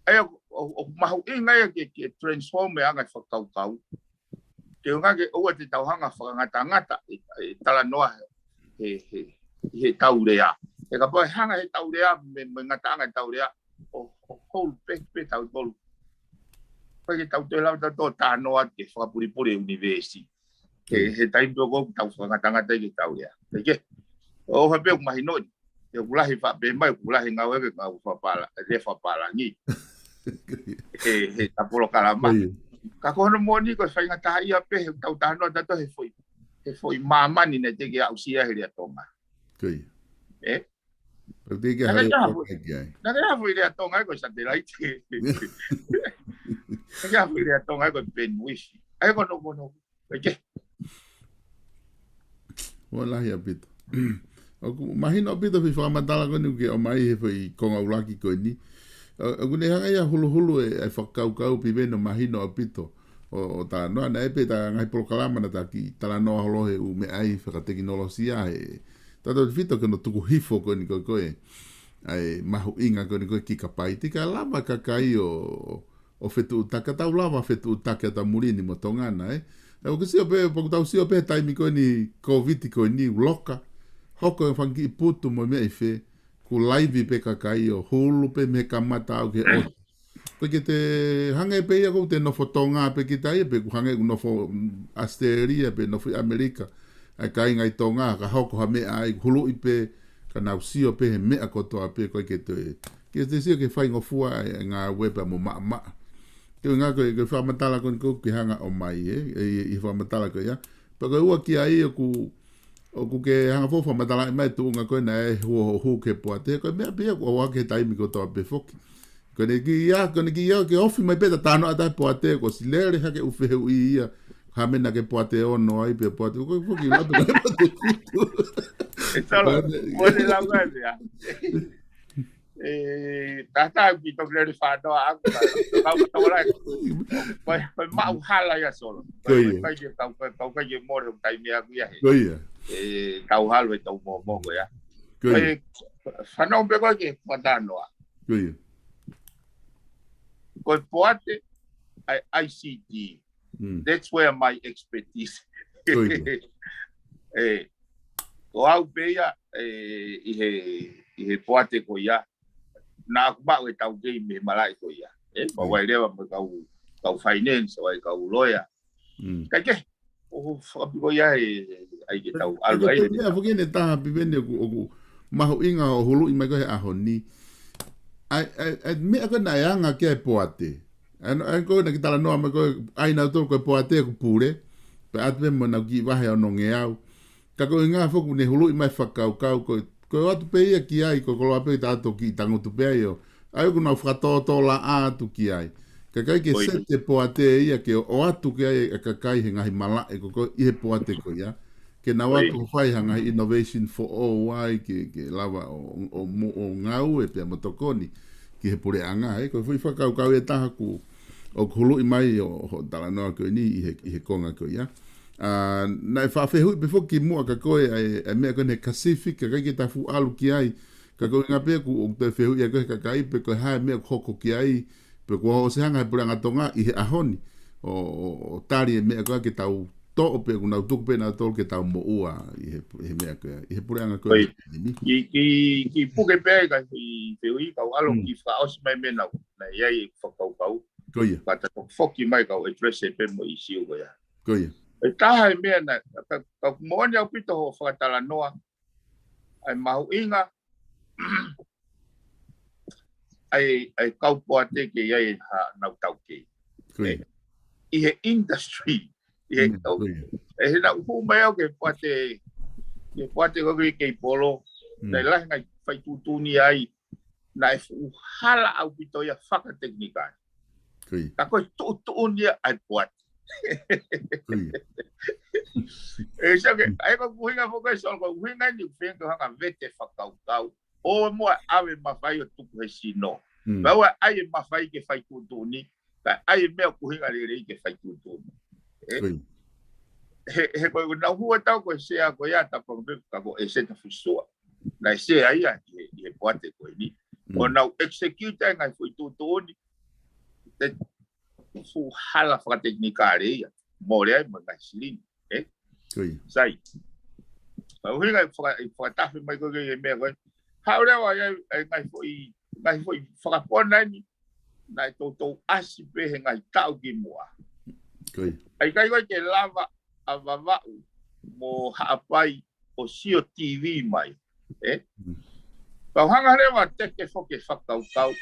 ʻA ia ʻoku, ʻoku, ʻoku mahuʻinga ia ke, ke transform e anga e fakakaukau. Ke ʻuhinga ke ʻoua te tau hanga fakangatangata e, e talanoa he, he, he tau lea. He kapau ʻe hanga he tau lea, mei, mei he ngataʻanga e tau lea, ʻo, ʻo hulu pē, pē tautolu. Pea ke tau toe lava tautolu talanoa ke fakapulipuli e ʻunivēsi. He, he taimi pē ʻoku tau fakangatangata ai ke tau lea. Pea ke, ʻofa pē ʻoku mahinoʻi. ʻOku lahi faʻa pē mai, ʻoku lahi ngāue ke ngāue fakapāla, e lea fakapālangi. He, he ta polokalama. Ka ko hono moʻoni ko e faingataʻaʻia pē, he tau talanoa tautolu he foʻi, he foʻi māmani naʻe teʻeki aʻusia he lea Tonga. Ē? Naʻe ʻikai ha foʻi, naʻe ʻikai ha foʻi lea Tonga ko e satellite. Naʻe ʻikai ha foʻi lea Tonga ko e bandwidth. ʻA ia ko hono moʻoni. Ua lahi ʻaupito. ʻOku mahino ʻaupito foʻi fakamatala ko eni ʻoku ke ʻomai he foʻi konga ʻuluaki ko eni. ʻOku ne hanga ia huluhulu e, e fakakaukau piveno mahino ʻaupito. ʻO, ʻo talanoa naʻe pē ta ngaahi polokalama naʻa ta kiʻi talanoa holo he ʻū meʻa ʻi he fakatekinolosia he. Tautefito ki hono tuku hifo ko eni ko e, ko e. ʻA e mahuʻinga ko eni ko e kikapaiti ka lava kakai ʻo ʻo fetuʻutaki, ka tau lava fetuʻutaki ʻa ta muli ni mo Tonga na, ē. ʻOku sio pē, ʻoku tau sio pē taimi ko eni Covid ko eni ʻoku loka. Hoko e fanga kiʻi putu mo e meʻa ʻi fē, ʻoku laivi pē kakai ʻo hulu pē mei he kamata ʻo aʻu ki he ʻosi. Ko e ke te hangē pē ia ʻoku te nofo Tonga pē kita ia, pe ʻoku hangē ʻoku nofo, mm, Australia, pe nofo ʻi ʻAmelika. ʻA e kāinga ʻi Tonga, ka hoko ha meʻa ai, huluʻi pē, ka nau sio pē he meʻa kotoa pē, ko e ke te, ke te sio ke faingofua e, e ngāue pea mo maʻamaʻa. Ke ngā ko e, ko e fakamatala ko eni ʻoku ke hanga ʻomai, ē, e, e, e fakamatala ko ia. Pea ko e ua ki ai ʻoku, ʻoku ke hanga foʻou fakamatalaʻi mai tuʻunga ko ē naʻe hū, hū ki he poate, ko e meʻa pē ia ʻoku ʻohake he taimi kotoa pē foki. Ko eni kiʻi ʻā, ko eni kiʻi ʻā, ke ofi mai pē ta talanoa atu he poate, ko e ʻosi lele hake ʻū fehuʻi ia, ha meʻa naʻa ke poate ono ai, pe poate, ko e foki la pe ko e poate fitu. ʻE Solo, ʻoua te lau mai pē ʻa. ʻE, tata ki toki lele fānoa ʻaku, ka, ka, ka, ka, ko e, ko e maʻu hala ia Solo. Ko ia. Ko e, ko e, ko e, ko e mole ʻo taimi ʻaku ia he. Ko ia. ʻE, tau halo e tau mōmō ko ia. Ko ia. Ko e, fanau pē ko e ke fatalanoa. Ko ia. Ko e poate, ʻa e I C T. Mm. That's where my expertise. Ko ia. ʻE, ko au pē ia, ʻe, ʻi he, ʻi he poate ko ia. Naʻa ku maʻu e taukei mei he malaʻe ko ia. ʻE, pea Mm. ʻoku ʻi ai leva mo e kau, kau finance, ʻoku ʻi ai e kau lawyer. Mm. Kae kehe, ʻoku fakapiko ia ʻe, ʻai ke tau ʻAlu ai. Ko e meʻa foki ʻe taha Piveni ʻoku, ʻoku mahuʻinga ʻo huluʻi mai ko ē he ʻaho ni. ʻA e, ʻa e, ʻa e meʻa ko ē naʻe anga ki ai e poate. ʻA ia, ʻa ia ko ē naʻa ke talanoa mai ko ē, ʻa ia naʻa tau ko e poate ʻoku pule. Pea ʻatu pē mo ʻenau kiʻi vahe ʻo nongeau. Ka ko e ʻuhinga foki ʻoku ne huluʻi mai e fakakaukau ko ē, ko e ʻoatu pē ia ki ai, ko e koloa pē ʻe taha ʻo kiʻi tangutu pē ai ʻo. ʻA ia ʻoku nau fakatōtōlaʻā atu ki ai. Kae ʻikai ke Ko ia. sete poate ia ke ʻo, ʻoatu ki ai e kakai he ngaahi malaʻe ko ē ʻi he poate ko ia. Ke nau Ko ia. ʻoatu ʻo fai ha ngaahi innovation foʻou ai ke, ke lava ʻo, ʻo, ʻo, ʻo ngāue pea mo tokoni ki he puleʻanga, ē. Ko e foʻi fakakaukau ʻe taha ʻoku, ʻoku huluʻi mai ʻo, ʻo talanoa ko eni ʻi he, ʻi he konga ko ia. ʻA, naʻe faʻa fehuʻi pē foki muʻa kia koe ʻa e, ʻa e meʻa ko eni he Pacific, kae ʻikai ke ta fuʻu ʻalu ki ai. Ka ko e ʻuhinga pē ʻoku, ʻoku toe fehuʻi ʻa koe he kakai pe ko e hā e meʻa ʻoku hoko ki ai, pe kuo ʻosi hanga he puleʻanga Tonga ʻi he ʻaho ni ʻo, ʻo, ʻo tali e meʻa ko ē ke tau toʻo pe ʻoku nau tuku pē nautolu ke tau moʻua ʻi he, he meʻa ko ē, ʻi he puleʻanga ko ē. Ko ia. Ki, ki, ki puke pē ai ka ki fehuʻi kau ʻalu Mm. ki fakaʻosi mai meʻa naʻa ku, naʻe ʻi ai e fakakaukau. Ko ia. Ka ta toki foki mai kau address ē pē mo e ʻīsiu ko ia. Ko ia. ʻE taha e meʻa naʻa, ka, ka moʻoni ʻaupito hoʻo fakatalanoa, ʻa e mahuʻinga, ʻa e, ʻa e kau poate ke ʻi ai haʻanau taukei. Ko ia. ʻI he industry, ʻi he Mm, kau, ko ia. ʻi he naʻa ku hū mai au ki he poate, ki he poate ko ē kei polo, Mm. naʻe lahi e ngaahi fai tuʻutuʻuni ai, naʻe fuʻu hala ʻaupito ia fakatekinikale. Ko ia. Ka ko e tuʻutuʻuni ia ʻa e poate. Ko ia. ʻE, so ke, Mm. ʻa ia ko e ʻuhinga foki ē, so ko e ʻuhinga eni ʻoku feinga ke hanga vete fakakaukau. ʻO muʻa ʻave mafai ʻo tuku he sino. Mm. Pea ʻoua ʻe ʻai e mafai ke fai tuʻutuʻuni, ka ʻai e meʻa ʻoku ʻuhinga lelei ke fai tuʻutuʻuni. Ē? Ko ia. He, he ko e nau hua tau ko e sea ko ia ta pa pe ka ko e sea ta fusua. Naʻe sea ia ʻi he, ʻi he poate ko eni. Mm. ʻO nau execute ai ngaahi foʻi tuʻutuʻuni. Te fuʻu hala fakatekinikale ia. Mole ai mo e ngaahi silini. Ē? Ko ia. Sai. Ka ʻuhinga e faka-, e fakatafe mai ko ē ki he meʻa ko ē. Haʻu leva ia e ngaahi foʻi, ngaahi foʻi fakapona eni. Naʻe toutou ʻasi pē he ngaahi taʻu ki muʻa. Ko ia. ʻA ia ʻikai ko ē ke lava ʻa Vavaʻu mo Haʻapai ʻo sio T V mai. Ē? Mm. Kau hanga leva teke foki e fakakaukau.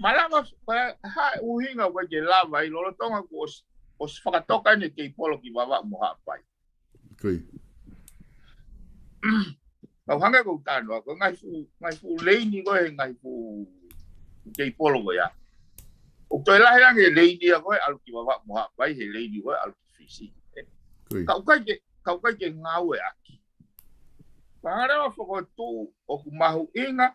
Malava, ko e hā e ʻuhinga ʻoku ʻikai ke lava ai lolotonga kuo ʻosi, ʻosi fakatoka eni e kei polo ki Vavaʻu mo Haʻapai. Ko ia. Kau hanga ko e talanoa, ko e ngaahi fuʻu, ngaahi fuʻu leini ko ē, ngaahi fuʻu kei polo ko ia. ʻOku toe lahi ange leini ia ko ē ʻalu ki Vavaʻu mo Haʻapai, he leini ko ē ʻalu ki Fisi. Ē? Ko ia. Ka ʻoku ʻikai ke, ka ʻoku ʻikai ke ngāueʻaki. Pea hanga leva ʻo fokotuʻu ʻoku mahuʻinga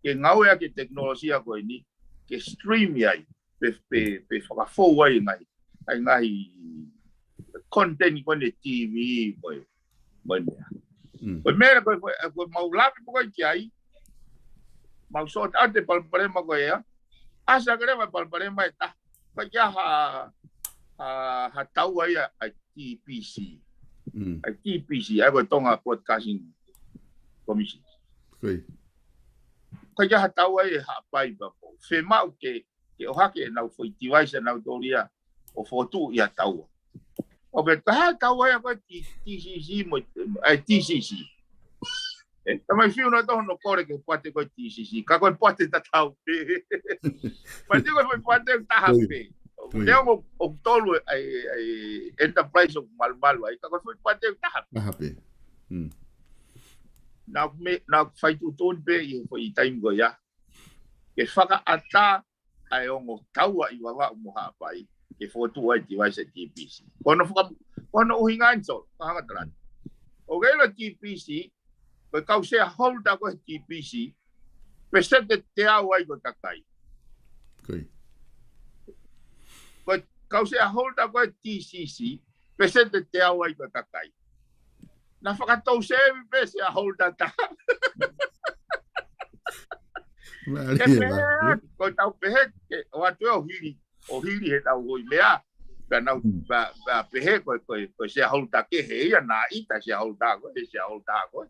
ke ngāueʻaki e tekinolosia ko eni, ke stream ai, pe, pe, pe fakafou ai e ngaahi, ʻa e ngaahi content ko eni T V mo e, mo e meʻa. Mm. Ko e meʻa ko ē, ko e, ko e mau lave ko ē ki ai, mau sort out e palopalema ko ia, ʻasi hake leva e palopalema ʻe taha, ko ia ha, ha, ha taua ia ʻa e T B C. Mm. ʻA e T B C, ʻa ia ko e Tonga Broadcasting Commission. Ko ia. Ko ia ha taua ia ʻe Haʻapai pea mo. Fiemaʻu ke, ke ʻohake ʻenau foʻi device ʻanautolu ia ʻo fokotuʻu ia taua. ʻO pehē ko e hā e taua ia ko e T-, T C C mo, ʻa e T C C. Ē, tamai fiu naʻa tau hono kole ki he poate ko e T C C. Ka ko e poate tatau pē. Poate ko e foʻi poate taha Ko ia. pē. Ko ia. Neongo ʻoku tolu e, e, e enterprise ʻoku malumalu ai. Ka ko e foʻi poate taha pē. Taha pē. Mm. Naʻa ku me-, naʻa ku fai tuʻutuʻuni pē ʻi he foʻi taimi ko ia. Ke fakaʻatā ʻa e ongo taua ʻi Vavaʻu mo Haʻapai, ke fokotuʻu ai e device ʻa e T B C. Ko hono faka-, ko hono ʻuhinga eni, so, ka hanga talani. ʻOku ʻilo e T B C, ko e kau shareholder ko ē he T B C, peseti ʻe teau ai ko e kakai. Ko ia. Ko e kau shareholder ko ē he T C C, peseti ʻe teau ai ko e kakai. Naʻa fakatousevi pē shareholder taha. Mālie Ke pehē, lā. ko e tau pehē, ke ʻoatu ʻo hili. ʻo hili he nau hoi meʻa. Pea nau, pea, pea pehē ko e, ko e, ko e shareholder kehe ia naʻa ʻita shareholder ko e, shareholder ko e.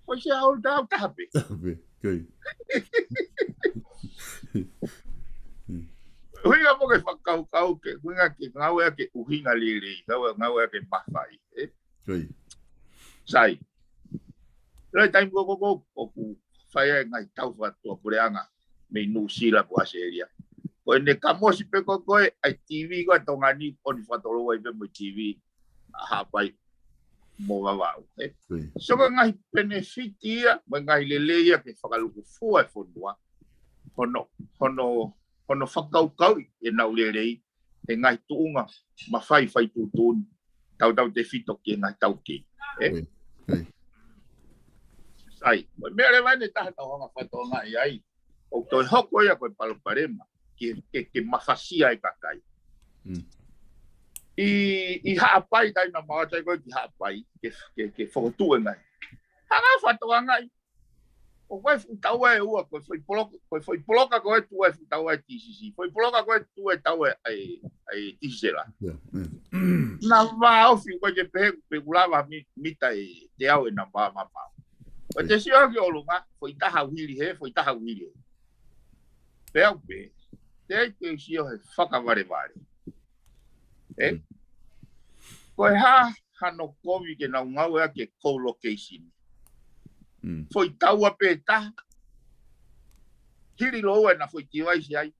Ko e shareholder au taha pē. Taha pē, ko e. ʻUhinga mo ke fakakaukau ke, ʻuhinga ke ngāue ke ʻuhinga lelei, ngāue, ngāue ke mafai, ē? Sai. Lai taimi ko ko ko, ʻoku fai ai ngaahi tau fakatuʻapuleʻanga mei Nuʻusila mo ʻAositelēlia. Ko ʻene kamosi pē ko ko e, ʻai T V ko ʻa Tonga ni ʻo ne fakatolou ai pē mo e T V ʻa Haʻapai mo Vavaʻu, ē? So ko e ngaahi penefiti ia, mo e ngaahi lelei ia ke fakalukufua e fonua. Hono, hono, hono fakakaukauʻi ʻenau lelei, he ngaahi tuʻunga mafai fai tuʻutuʻuni, tautautefito ki he ngaahi taukei. Ē? Sai, mo e meʻa leva ʻe taha naʻa ku hanga fakatokangaʻi ai, ʻoku toe hoko ia ko e palopalema, ke, ke, ke mafasia e kakai. ʻI, ʻi Haʻapai, taimi naʻa mau ō ai ko e ki Haʻapai, ke, ke, ke fokotuʻu e ngaahi. Hanga fakatokangaʻi, ʻoku ʻi ai e fuʻu taua ʻe ua, ko e foʻi poloka, ko e foʻi poloka ko e tuʻu ai e fuʻu taua e T C C, foʻi poloka ko e tuʻu e taua e, ʻa e, ʻa e tīsela. Naʻa vāofi ko e ke pehē, pe ʻoku lava mi-, mita ʻe teau e namba mamau. Ko e te sio ki ʻolunga, foʻi taha ʻoku hili hē, foʻi taha ʻoku hili hē. Pea u pehē, te ai ke sio he fakavalevale. Ē? Ko e hā hano kovi ke nau ngāueʻaki e co-location. Foʻi taua pē taha. Hili lōua naʻa foʻi device ai.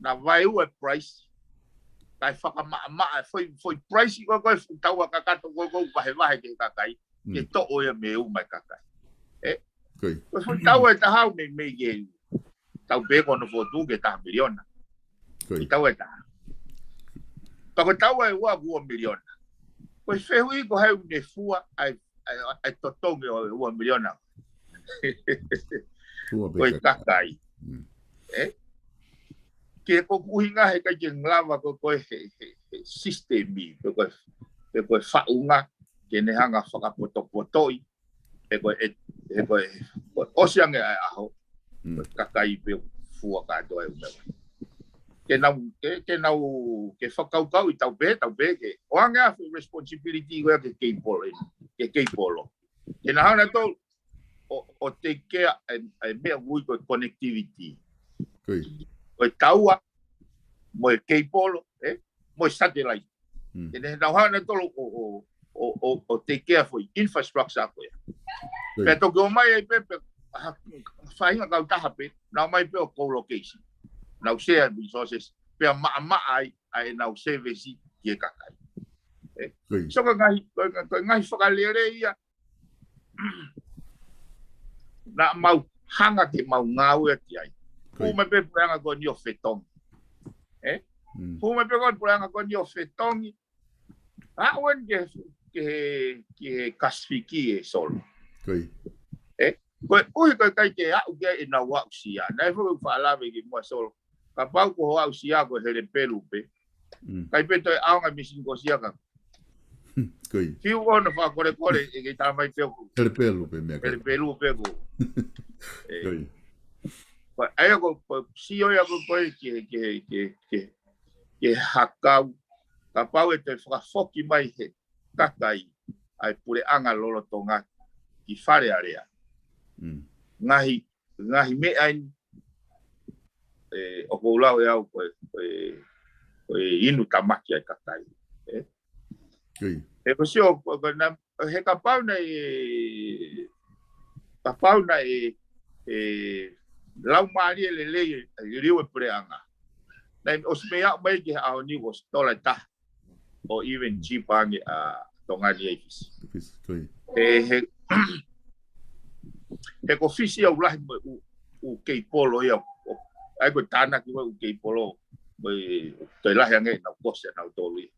Naʻa vaeua e price. Kae fakamaʻamaʻa e foʻi, foʻi price ko e ko e fuʻu taua kakato ko e ko e vahevahe ki he kakai. Ke toʻo ia mei he uma e kakai. Ē? Ko e foʻi taua ʻe taha ʻoku meimei ke tau pē ko hono fokotuʻu ke taha miliona. Ko e taua ʻe taha. Pea ko e taua ʻe ua ʻoku ua miliona. Ko e fehuʻi ko hai ʻoku ne fua ai, ai, ai totongi ʻo e ua miliona. Ko e kakai. Ē? Ke ko e ʻuhinga he ʻikai ke lava ko e, ko e he, he, he system ʻi, pe ko e, pe ko e faʻunga, ke ne hanga fakapotopotoʻi, he ko e, he ko e, ko e ʻosi ange ʻa e ʻaho, ko e kakai pē ʻoku fua kātoa e meʻa. Ke nau, ke, ke nau, ke fakakaukauʻi tau pē, tau pē ke, ʻoange ʻa e responsibility ko ia ke keipolo, ke keipolo. Ke nau hanga nautolu ʻo, ʻo take care ʻa e, ʻa e meʻa ʻoku ui ko e connectivity. Ko e taua, mo e keipolo, ē, mo e satellite. Ke ne nau hanga nautolu ʻo, ʻo, ʻo, ʻo, ʻo take care foʻi infrastructure ko ia. Pea toki ō mai ai pē, pea ha, faʻahinga kautaha pē, nau ō mai pē ʻo co-location. Nau share resources, pea maʻamaʻa ai, ʻa ʻenau service ki he kakai. Ē? So ko e ngaahi, ko e, ko e ngaahi fakalelei ia, naʻa mau hanga ke mau ngāueʻaki ai. Hū mai pē puleʻanga ko eni ʻo fetongi. Ē? Hū mai pē ko e puleʻanga ko eni ʻo fetongi. Aʻu eni ke, ke, ke kasifiki e Solo. Ē? Ko e ʻuhi ko e ʻikai ke aʻu ki ai ʻenau aʻusia. Naʻe foʻi faʻa lave ki muʻa Solo. Kapau ko hoʻo aʻusia ko e helepelu pē. ʻIkai pē toe ʻaonga e misini ko sia ka. Hiu ʻo na fakakolekole ʻe kei tā mai pē ʻoku. Helepelu pē meʻa ka. Helepelu pē ʻoku. Ko ia ko, ko sio ia ko, ko e ke, ke, ke, ke, ke hakau. Kapau ʻe toe fakafoki mai he kakai ʻa e puleʻanga lolotonga ki Fale Alea. Ngaahi, ngaahi meʻa eni, ē, ʻoku ou lau ʻe au ko e, ko e, ko e inu tamaki ʻa e kakai. Ē? He ko sio, ko, ko na, he kapau naʻe, kapau naʻe, ē, laumālie lelei e, e liliu e puleʻanga. Naʻe ʻosi mei aʻu mai ki he ʻaho ni ʻosi tola e taha. Or even cheaper ange ʻa Tonga ni ʻi Fisi. He, he, he ko Fisi ʻoku lahi mo e ʻū, ʻū keipolo ia. ʻAi ko e tānaki mo e ʻū keipolo. Mo e toe lahi ange ʻenau kosi ʻanautolu ia.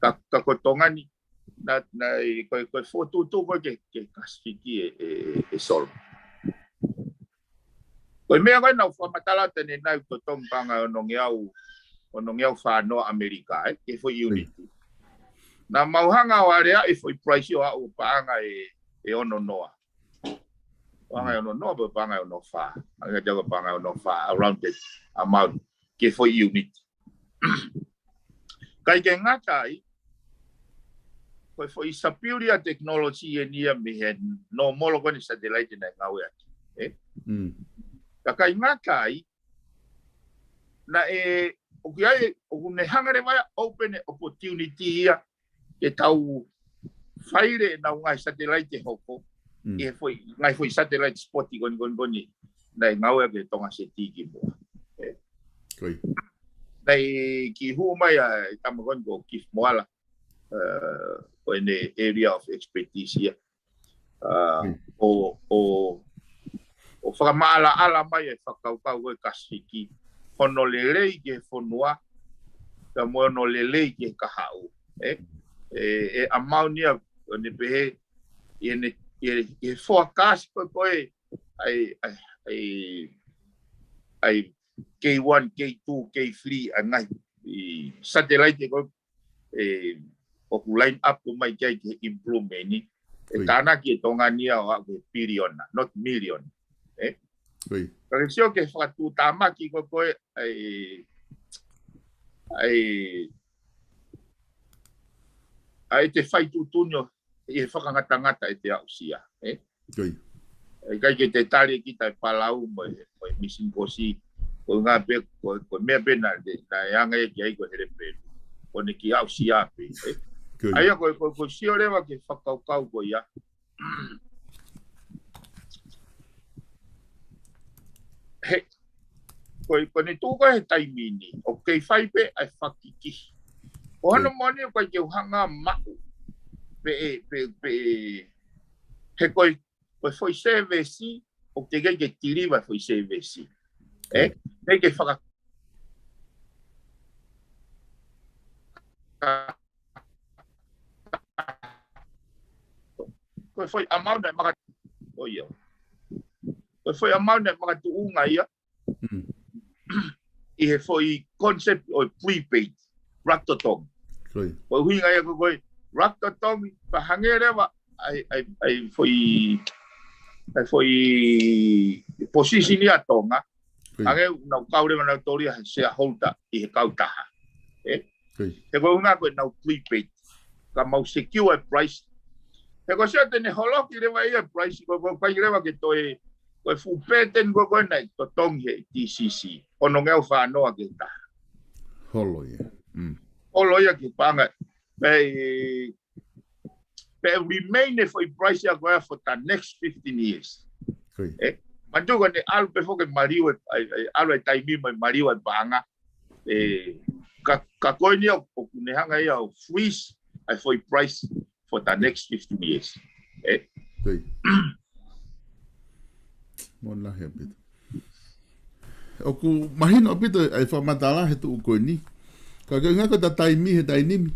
Ka, ka ko Tonga ni, na, na, ko, ko e fokotuʻutuʻu ko e ke, ke kasifiki e, e, e Solo. Ko e meʻa ko ē naʻa ku fakamatala atu ʻanenai ʻoku totongi paʻanga ʻe onongeau, onongeau fānoa ʻAmelika, ē, ke foʻi uniti. Naʻa mau hanga ʻo aleaʻi foʻi price ʻo aʻu paʻanga ʻe, ʻe ono noa. Paʻanga ʻe ono noa, pe paʻanga ʻe ono fā. Anga te ko paʻanga ʻe ono fā, around that amount. ki he foʻi unit. Kae ʻikai ke ngata ai, ko e foʻi superior technology eni ia mei he nōmolo ko eni satellite naʻe ngāueʻaki. Ē? Mm. Ka ʻikai ngata ai, naʻe, ʻoku ʻi ai, ʻoku ne hanga leva ia ʻo open e opportunity ia ke tau fai leva ʻenau ngaahi satellite hoko, Mm. ʻi he foʻi, ngaahi foʻi satellite spot ko eni, ko eni, ko eni, naʻe ngāueʻaki ʻe Tonga Seti kimuʻa. Ē. Ko ia. Naʻe kiʻi hū mai ʻa e tama ko eni ko Keith Moala, ē, ko ʻene area of expertise ia. Ā, Mm. ʻo, ʻo, ʻo fakamaʻalaʻala mai e fakakaukau ko e Pasifiki, hono lelei ki he fonua, pea mo hono lelei ki he kahaʻu. Ē? Ē, ʻe ʻamau ni ia, ʻo ne pehē, ʻi heʻene, ʻi he, ʻi he forecast ko ē, ko ē, ʻa e, ʻa e, ʻa e, ʻa e K one, K two, K three, ʻa e ngaahi, ʻi satellite ko ē, ē, ʻoku line up ko ē mai ki ai ki he improvement ni. ʻE Ui. Tānaki ʻe Tonga ni ia ʻo aʻu ki he billion, not million. Ē? Ui. Ka ke sio ki he fakatuʻutāmaki ko ē, ko ē, ʻa e, ʻa e, ʻa e te fai tuʻutuʻuni ʻo ʻi he fakangatangata ʻe te aʻusia, ē? Ko ia. ʻE ʻikai ke te tali kita e Palau mo e, mo e Mīsini Kosi, ko e ngā pē, ko, ko e meʻa pē naʻe, naʻe anga ia ki ai ko e Helepelu. Ko ʻene kiʻi aʻusia pē, ē? Ko ia. ʻA ia ko, ko, ko e sio leva ki he fakakaukau ko ia. He, ko e, ko ʻene tuʻu ko ē he taimi ni, ʻoku kei fai pē ʻa e fakikihi. Ko hono Ko ia. moʻoni ʻoku ʻikai ke u hanga maʻu. Pē ʻe, pē, pē ʻe, he ko e, ko e foʻi service, ʻoku teʻeki ke deliver foʻi service. Ē? Ko ia. Teʻeki ke faka- Ko e foʻi ʻamau naʻe maka-, ʻo ia. Ko e foʻi ʻamau naʻe makatuʻunga ia. Mm. ʻI he foʻi concept ʻo e prepaid, Raktotongi. Ko ia. Ko e ʻuhinga ia ko ē ko e Raktotongi, pea hangē leva ʻa e, ʻa e, ʻa e foʻi, ʻa e foʻi position ia ʻa Tonga. Ko ia. Hangē ʻoku nau kau leva nautolu ia he shareholder ʻi he kautaha. Ē? Ko ia. He ko e ʻuhinga ko ʻenau prepaid. Ka mau secure e price. He ko e sio te ne holoki leva ia e price, ko, ko, ko e leva ke toe, ko e fuʻu pattern ko ē ko ē naʻe totongi he D C C. Ono ngeo fanoa ke ta. Holo ia. Mm. Holo ia ke panga. Pea, pea remain e foʻi price ia ko ia for the next fifteen years. Ko ia. Ē? Manatu ko ʻene ʻalu pē foki e maliu e, ʻai, ʻai, ʻalu e taimi mai maliu e paʻanga. Ē, ka, ka ko eni ia ʻoku ne hanga ia ʻo freeze ʻa e foʻi price for the next fifteen years. Ē? Ko ia. Mo lahi ʻaupito. ʻOku mahino ʻaupito ʻa e fakamatala he tuʻu ko eni. Ka ke ngako ta taimi he taimi ni.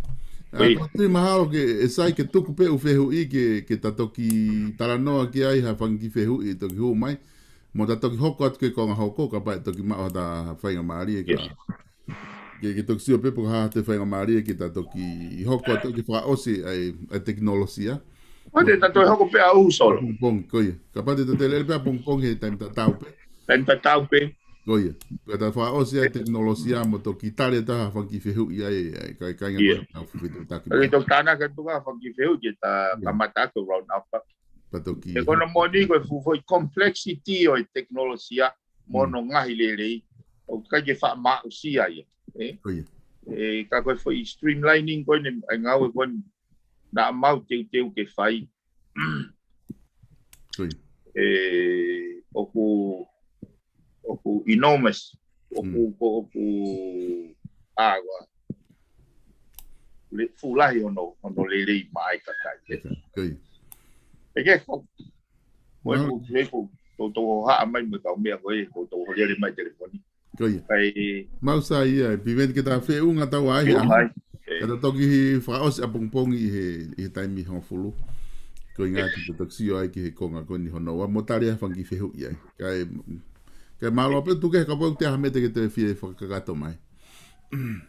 Ko ia. Ko e tui mahalo ke ʻe sai ke tuku pē ʻū fehuʻi ke, ke ta toki talanoa ki ai ha fanga kiʻi fehuʻi toki hū mai. Mo ta toki hoko atu ki he konga hoko, kapau ʻe toki maʻu ha ta faingamālie ka. Yes. Ke, ke toki sio pē pe ko e hā ha ta faingamālie ke ta toki hoko atu ke fakaʻosi ʻa e, ʻa e tekinolosia. Ko te ta toe hoko pē ʻa ʻū solo. Pongipongi, ko ia. Kapau te ta toe lele pē ʻa pongipongi he taimi tatau pē. Taimi tatau pē. Ko ia. Ka ta fakaʻosi ʻa e tekinolosia mo toki tali atu ha fanga kiʻi fehuʻi ʻa e, ʻa e, ka, ka inga Ia. ko e, ka fufitu taki Ka mai. ke toki tānaki atu ka fanga kiʻi fehuʻi ke ta Ia. kamata atu round up. Pea toki He ko hono moʻoni ko e fuʻu foʻi complexity ʻo e tekinolosia mo Mm. hono ngaahi lelei. ʻOku ʻikai ke faʻa maʻusia ia. Ē? Ko ia. Ē, ka ko e foʻi streamlining ko eni, ʻa e ngāue ko eni naʻa mau teuteu ke fai. Ko ia. Ē, ʻoku, ʻoku enormous. ʻOku, Mm. ko, ʻoku, ʻa, ua. Le, fuʻu lahi hono, hono lelei mai kakai. Ē. Ko ia. ʻE ke ko. Ko e Mau- ko, ko e ko, tau, tau haʻa mai mo e kau meʻa ko ē, ko tau holi ale mai telefoni. Ko ia. Kai Mau sa ia, ʻe piveni ke ta feʻunga tau ai, Feʻunga ai. Ē. Ka ta toki fakaʻosi ʻa pongipongi ʻi he, ʻi he taimi hongofulu. Ko e ngaahi Ē. te toki sio ai ki he konga ko eni hono ua, mo tali ʻa e fanga kiʻi fehuʻi ai. Kai, kai mālō pē tuku he kapau te aha mete ke te fie fakakakato mai.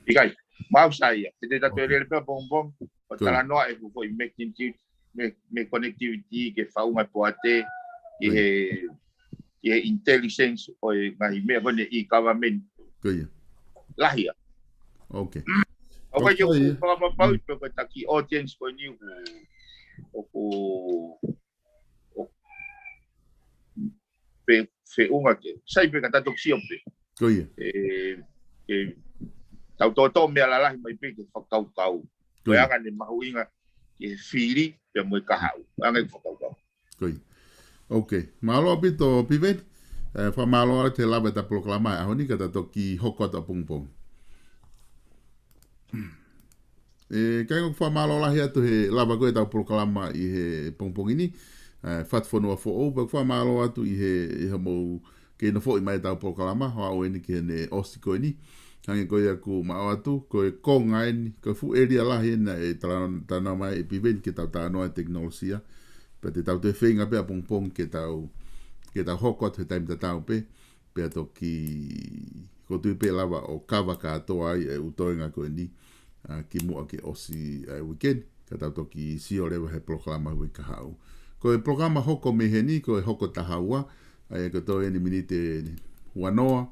ʻIkai, mau sa ia. Te te ta toe Ok. lele pē ʻa pongipongi, ʻo Ko ia. talanoa e fuʻu foʻi magnitude, mei, mei he connectivity ke faʻunga e poate, ʻi Ko ia. he, ʻi he intelligence ʻo e ngaahi meʻa ko eni e-government. Ko ia. lahi ia. Okay. ʻOku ʻikai ke Ko ia. u fakamapau pe ko e taki audience ko eni ʻoku, ʻoku, ʻoku pe feʻunga ke. Sai pē ka tau toki sio pē. Ko ia. E, e, tau tōtō meʻa lalahi mai pē ke fakakaukau. Ko Ko ia. e anga ne mahuʻinga ke fili pea mo e kahaʻu. Anga e fakakaukau. Ko ia. Okay. Mālō ʻaupito Piveni. E, fakamālō atu he lava ʻetau polokalama he ʻaho ni ka tau toki hoko atu ʻapongipongi. E, kāinga, ʻoku fakamālō lahi atu he lava ko ē ʻetau polokalama ʻi he pongipongi ni. E, Fatufonua Foʻou, pea ʻoku fakamālō atu ʻi he, ʻi hoʻomou kei nofoʻi mai ʻetau polokalama, hoʻo aʻu eni ki heʻene ʻosi ko eni. Hangē ko ia ʻoku mau ʻoatu, ko e konga eni, ko e fuʻu ʻēlia lahi ena ʻe tala-, talanoa mai ʻe Piveni ke tau talanoa e tekinolosia. Pea te tau toe feinga pē ʻapongipongi ke tau, ke tau hoko atu he taimi tatau pē, pea toki ʻoku ou tui pē lava ʻo kava kātoa ai e ʻū toenga ko eni, a, kimuʻa ke ʻosi ʻa e weekend, ka tau toki sio leva he polokalama uike kahaʻu. Ko e polokalama hoko mei heni, ko e hoko taha ua, ʻa ia ko e toe eni miniti ʻe uanoa,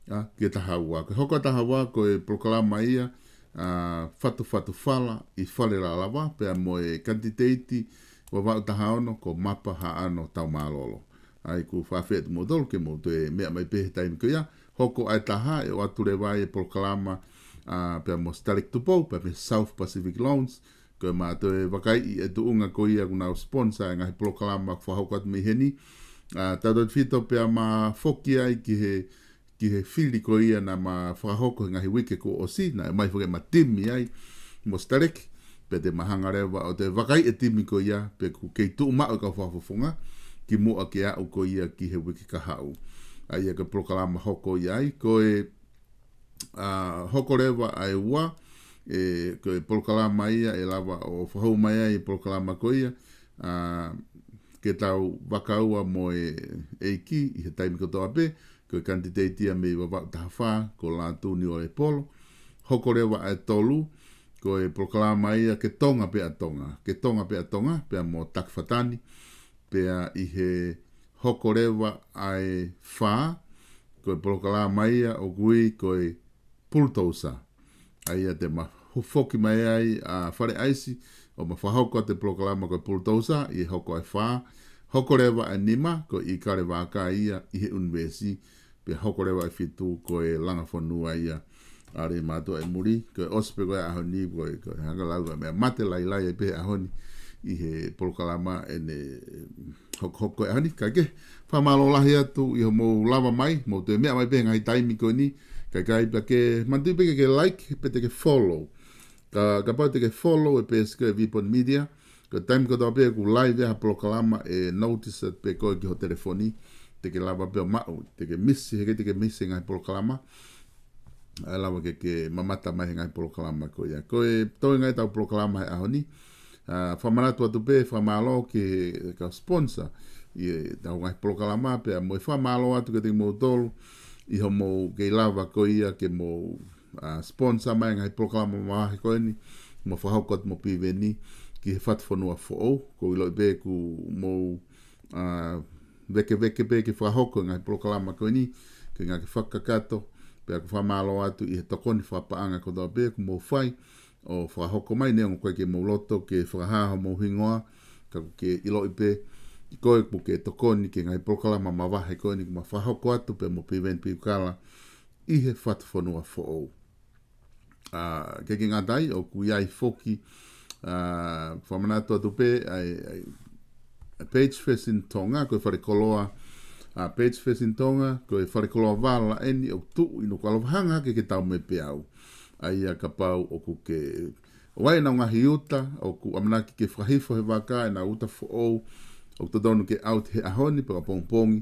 a, ki he taha ua. Ko e hoko taha ua, ko e polokalama ia, a, Fatufatu Fala ʻi Fale Lalava, pea mo e kanititeiti Vavaʻu taha ono, ko Mapa Haʻano Taumālolo. ʻA ia ʻoku ou fakaafeʻi atu kimoutolu ke mou toe meʻa mai pē he taimi ko ia. Hoko ʻa e taha, ʻe ʻoatu leva e polokalama, a, pea mo Stalek Tupou, pea mo e South Pacific Loans, ko e mā toe vakaiʻi e tuʻunga ko ia ʻoku nau sponsor e ngaahi polokalama ʻoku fakahoko atu mei heni. A, tautautefito pea ma foki ai ki he, ki he fili ko ia naʻa ma fakahoko he ngaahi uike kuo ʻosi, naʻe ʻomai foki ʻema timi ai, mo Stalek, pea te ma hanga leva ʻo toe vakaiʻi e timi ko ia, pe ʻoku kei tuʻu maʻu e kau fakafofonga, kimuʻa ke aʻu ko ia ki he uike kahaʻu. ʻA ia ko e polokalama hoko ia ai, ko e, a, hoko leva ʻa e ua, e, ko e polokalama ia, ʻe lava ʻo fakahū mai ai e polokalama ko ia, a, ke tau vakaua mo e ʻEiki ʻi he taimi kotoa pē, ko e kanititeiti ia mei Vavaʻu taha fā, ko Lātū Niualepolo. Hoko leva ʻa e tolu, ko e polokalama ia ke Tonga pē ʻa Tonga, ke Tonga pē ʻa Tonga, pea mo Taki Fatani, pea ʻi he hoko leva ʻa e fā, ko e polokalama ia ʻoku ui ko e Pulutousa. ʻA ia te ma hu-, foki mai ai ʻa Fale ʻAisi, ʻo ma fakahoko atu e polokalama ko e Pulutousa, ʻi he hoko ʻa e fā, hoko leva ʻa e nima, ko e ʻIkale Vākai ia ʻi he ʻunivēsi, pea hoko leva ʻa e fitu, ko e Langa Fonua ia, ʻa Leimātuʻa ʻi muli, ko e ʻosi pē ko ē ʻaho ni, ko e, ko e hanga lau ʻa e meʻa mate lailai ai pē he ʻaho ni, ʻi he polokalama ʻene hokohoko e ʻaho ni, kae kehe, fakamālō lahi atu ʻi hoʻomou lava mai, mou toe meʻa mai pē he ngaahi taimi ko eni, kae kehe pea ke, manatuʻi pē ke, ke like, pe te ke follow. Ka, kapau te ke follow e peesi ko e Vipon Media, ko e taimi kotoa pē ʻoku live ai ha polokalama ʻe notice pē koe ki ho telefoni, te ke lava pē ʻo maʻu, te ke misi, heʻikai te ke misi e ngaahi polokalama, ʻe lava ke ke mamata mai he ngaahi polokalama ko ia. Ko e toenga ʻetau polokalama he ʻaho ni, a, fakamanatu atu pē, fakamālō ki he kau sponsor ʻi heʻetau ngaahi polokalama, pea mo e fakamālō atu kiate kimoutolu ʻi hoʻomou kei lava ko ia ke mou, a, sponsor mai e ngaahi polokalama mavahe ko eni, mo fakahoko atu mo Piveni ki he Fatufonua Foʻou, ʻoku ou ʻiloʻi pē ʻoku mou, a, vēkeveke pē ke fakahoko e ngaahi polokalama ko eni, ko e ngaahi fakakakato, pea ʻoku fakamālō atu ʻi he tokoni fakapaʻanga kotoa pē ʻoku mou fai, ʻo fakahoko mai neongo ʻoku ʻikai ke mou loto ke fakahā homou hingoa, ka ʻoku ke ʻiloʻi pē, ko e ʻoku ke tokoni ki he ngaahi polokalama mavahe ko eni ʻoku ma fakahoko atu pea mo Piveni Piukala ʻi he Fatufonua Foʻou. A, ʻikai ke ngata ai, ʻoku ʻi ai foki, a, fakamanatu atu pē, ʻa e, ʻa e, ʻa e Page Fishing Tonga, ko e falekoloa, a, Page Fishing Tonga, ko e falekoloa vala eni ʻoku tuʻu ʻi Nukuʻalofa, hanga hake ke tau mei peau. ʻA ia kapau ʻoku ke, ʻoku ʻi ai ʻenau ngaahi uta, ʻoku ʻamanaki ke fakahifo he vaka ʻenau uta foʻou, ʻoku totonu ke ʻauti he ʻaho ni pe ko ʻapongipongi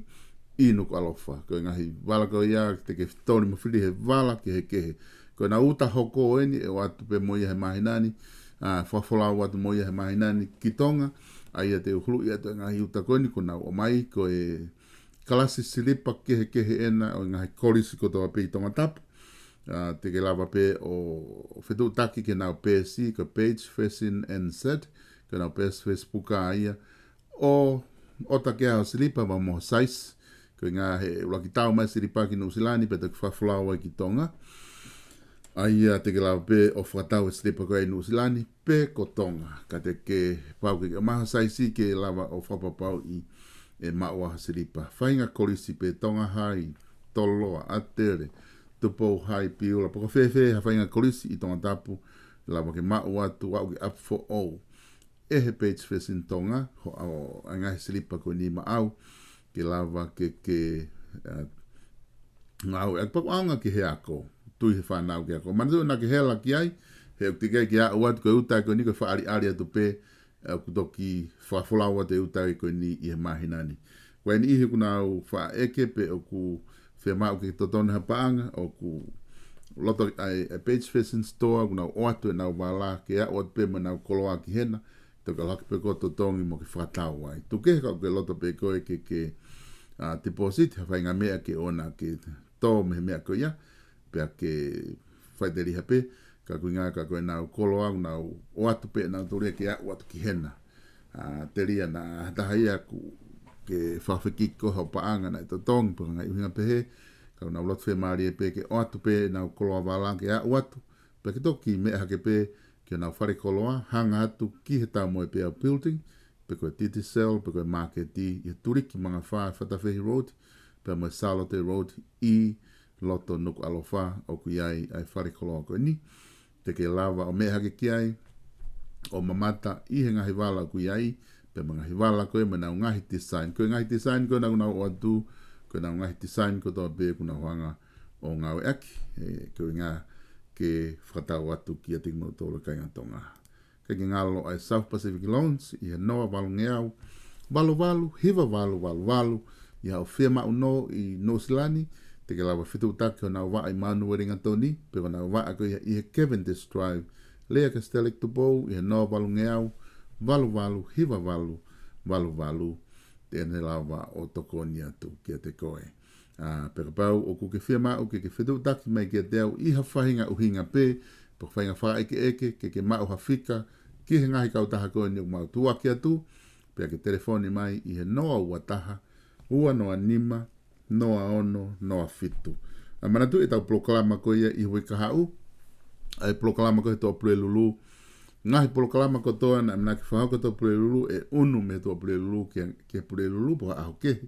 ʻi Nukuʻalofa. Ko e ngaahi vala ko ia, te ke toli mo fili he vala kehekehe. Ko ʻenau uta hoko eni ʻe ʻoatu pē mo ia he māhina ni, a, fakafolau atu mo ia he māhina ni ki Tonga, ʻa ia te u huluʻi atu e ngaahi uta ko eni ʻoku nau ʻomai, ko e kalasi silipa kehekehe ena ʻo e ngaahi kolisi kotoa pē ʻi Tongatapu. A, te ke lava pē ʻo fetuʻutaki ki heʻenau peesi, ko e Page Fishing N Z, ko ʻenau peesi Facebook ʻa ia, ʻo, ʻo taki ʻa e silipa mo, mo size, ko e ʻuhinga he ʻuluaki tau mai silipa ki Nuʻusila ni pea toki fakafolau ai ki Tonga. ʻA ia te ke lava pē ʻo fakatau e silipa ko ia ʻi Nuʻusila ni pe ko Tonga. Ka te ke pau ke ke ʻomai ho saisi ke lava ʻo fakapapauʻi ʻe maʻu ʻa e silipa. Faʻahinga kolisi pē Tonga Hai, Toloa, ʻAtele, Tupou Hai, Piula, pe ko fēfē ha faʻahinga kolisi ʻi Tongatapu, lava ke maʻu atu, aʻu ki ʻApifoʻou. ʻE he Page Fashion Tonga, ho, ʻa e ngaahi silipa ko eni maʻau, ke lava ke, ke, ʻa, ngāueʻaki pea ʻoange ki he ako, tui he fānau ke ako. Manatuʻi naʻa ke hela ki ai, he ʻoku teʻeki ai ke aʻu atu ko e uta ko eni ko e fakaʻaliʻali atu pē, ʻa, ʻoku toki fakafolau atu e uta ko eni ʻi he māhina ni. Ko e niʻihi ʻoku nau faʻa ʻeke pe ʻoku fiemaʻu ke totonu ha paʻanga, ʻoku loto ʻa e, ʻa e Page Fashion Store, ʻoku nau ʻoatu ʻenau vala, ke aʻu atu pē mo ʻenau koloa ki hena, toki ʻalu hake pē koe ʻo totongi mo ke fakatau ai. Tuku kehe ka ʻoku ke loto pē koe ke, ke, ʻa, deposit ha faʻahinga meʻa ke ʻoua naʻa ke tō mei he meʻa ko ia, pea ke faʻiteliha pē, ka ʻoku ʻuhinga ka ko ʻenau koloa, ʻoku nau ʻoatu pē ʻenau tōlia ke aʻu atu ki hena. ʻA, telia naʻa ha taha ia ʻoku ke fakafekiki ko e hā e paʻanga naʻe totongi pe ko e ngaahi ʻuhinga pehē, ka ʻoku nau loto fiemālie pē ke ʻoatu pē ʻenau koloa vala ke aʻu atu, pea ke toki meʻa hake pē ki honau fale koloa, hanga atu ki he Taumoepeau Building, pe ko e Digicel, pe ko e māketi, ʻi he Tuliki Mangafā, Fatafehi Road, pea mo e Sālote Road, ʻi loto Nukuʻalofa, ʻoku ʻi ai ʻa e fale koloa ko eni. Te ke lava ʻo meʻa hake ki ai, ʻo mamata ʻi he ngaahi vala ʻoku ʻi ai, pea mo e ngaahi vala ko ē mo ʻenau ngaahi design. Ko e ngaahi design ko ē naʻa nau ʻoatu, ko ʻenau ngaahi design kotoa pē ʻoku nau hanga ʻo ngāueʻaki, ʻe, ko e ʻuhinga ke fakatau atu kiate kimoutolu kāinga Tonga. Kae ke ngalo ʻa e South Pacific Loans ʻi he noa valungeau, valu valu, hiva valu valu valu, ʻi haʻo fiemaʻu nō ʻi Nuʻusila ni, te ke lava fetuʻutaki honau vaʻa ʻi Manurewa Wellington, pe ko honau vaʻa ko ia ʻi he Cavendish Drive, Lea Castellic Tupou, ʻi he noa valungeau, valu valu, hiva valu, valu valu, te ne lava ʻo tokoni atu kiate koe. ʻA, pea kapau ʻoku ke fiemaʻu ke ke fetuʻutaki mai kiate au ʻi ha faʻahinga ʻuhinga pē, pe ko e faʻahinga fakaʻekeʻeke, ke ke maʻu ha fika, ki he ngaahi kautaha ko eni ʻoku mau tuʻuaki atu, pea ke telefoni mai ʻi he noa ua taha, ua noa nima, noa ono, noa fitu. ʻA, manatuʻi ʻetau polokalama ko ia ʻi he uike kahaʻu, ʻa e polokalama ko e Tuʻapulelulu, ngaahi polokalama kotoa naʻe ʻamanaki fakahoko Tuʻapulelulu ʻe ʻunu mei he Tuʻapulelulu ki he, ki he Pulelulu pe ko e ʻaho kehe.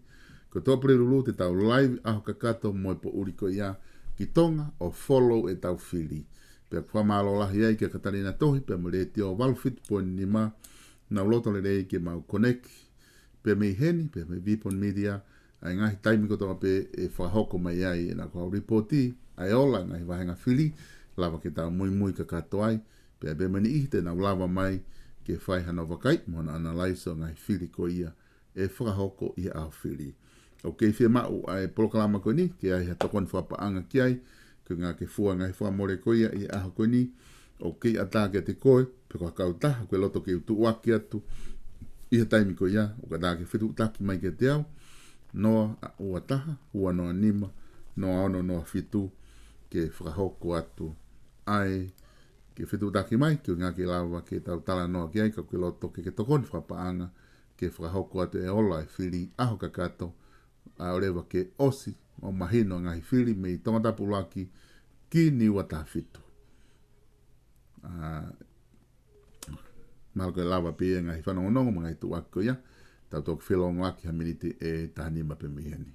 Ko e Tuʻapulelulu te tau live ʻaho kakato mo e poʻuli ko ia ki Tonga ʻo follow ʻetau fili. Pea ʻoku fakamālō lahi ai kia Katalina Tohi pea mo e Letiō valu fitu poini nima, nau loto lelei ke mau connect pea mei heni, pea mei Vipon Media, ʻa e ngaahi taimi kotoa pē ʻe fakahoko mai ai ʻenau kau ripoti, ʻa e ola, ngaahi vāhenga fili, lava ke tau muimui kakato ai, pea pē mo e niʻihi te nau lava mai ke fai hano vakai, mo hano analyze ʻo e ngaahi fili ko ia ʻe fakahoko ʻi he ʻaho fili. ʻOku kei fiemaʻu ʻa e polokalama ko eni, ke ʻi ai ha tokoni fakapaʻanga ki ai, ko e ʻuhinga ke fua ngaahi fakamole ko ia ʻi he ʻaho ko eni, ʻoku kei ʻatā kiate koe, pe ko ha kautaha, ko e loto ke u tuʻuaki atu ʻi he taimi ko ia, ʻoku ʻatā ke fetuʻutaki mai kiate au, noa ua taha, ua noa nima, noa ono noa fitu, ke fakahoko atu ai, ke fetuʻutaki mai, ko e ʻuhinga ke lava ke tau talanoa ki ai, ka ko e loto ke ke tokoni fakapaʻanga, ke fakahoko atu e ola e fili ʻaho kakato, ʻa ʻoleva ke ʻosi ʻo mahino ngaahi fili mei Tongatapu ʻuluaki ki Niua taha fitu. ʻA, mahalo ko e lava pē ia ngaahi fanongonongo mo e ngaahi tuʻuaki ko ia, tau toki felongoaki ha miniti ʻe taha nima pē mei heni.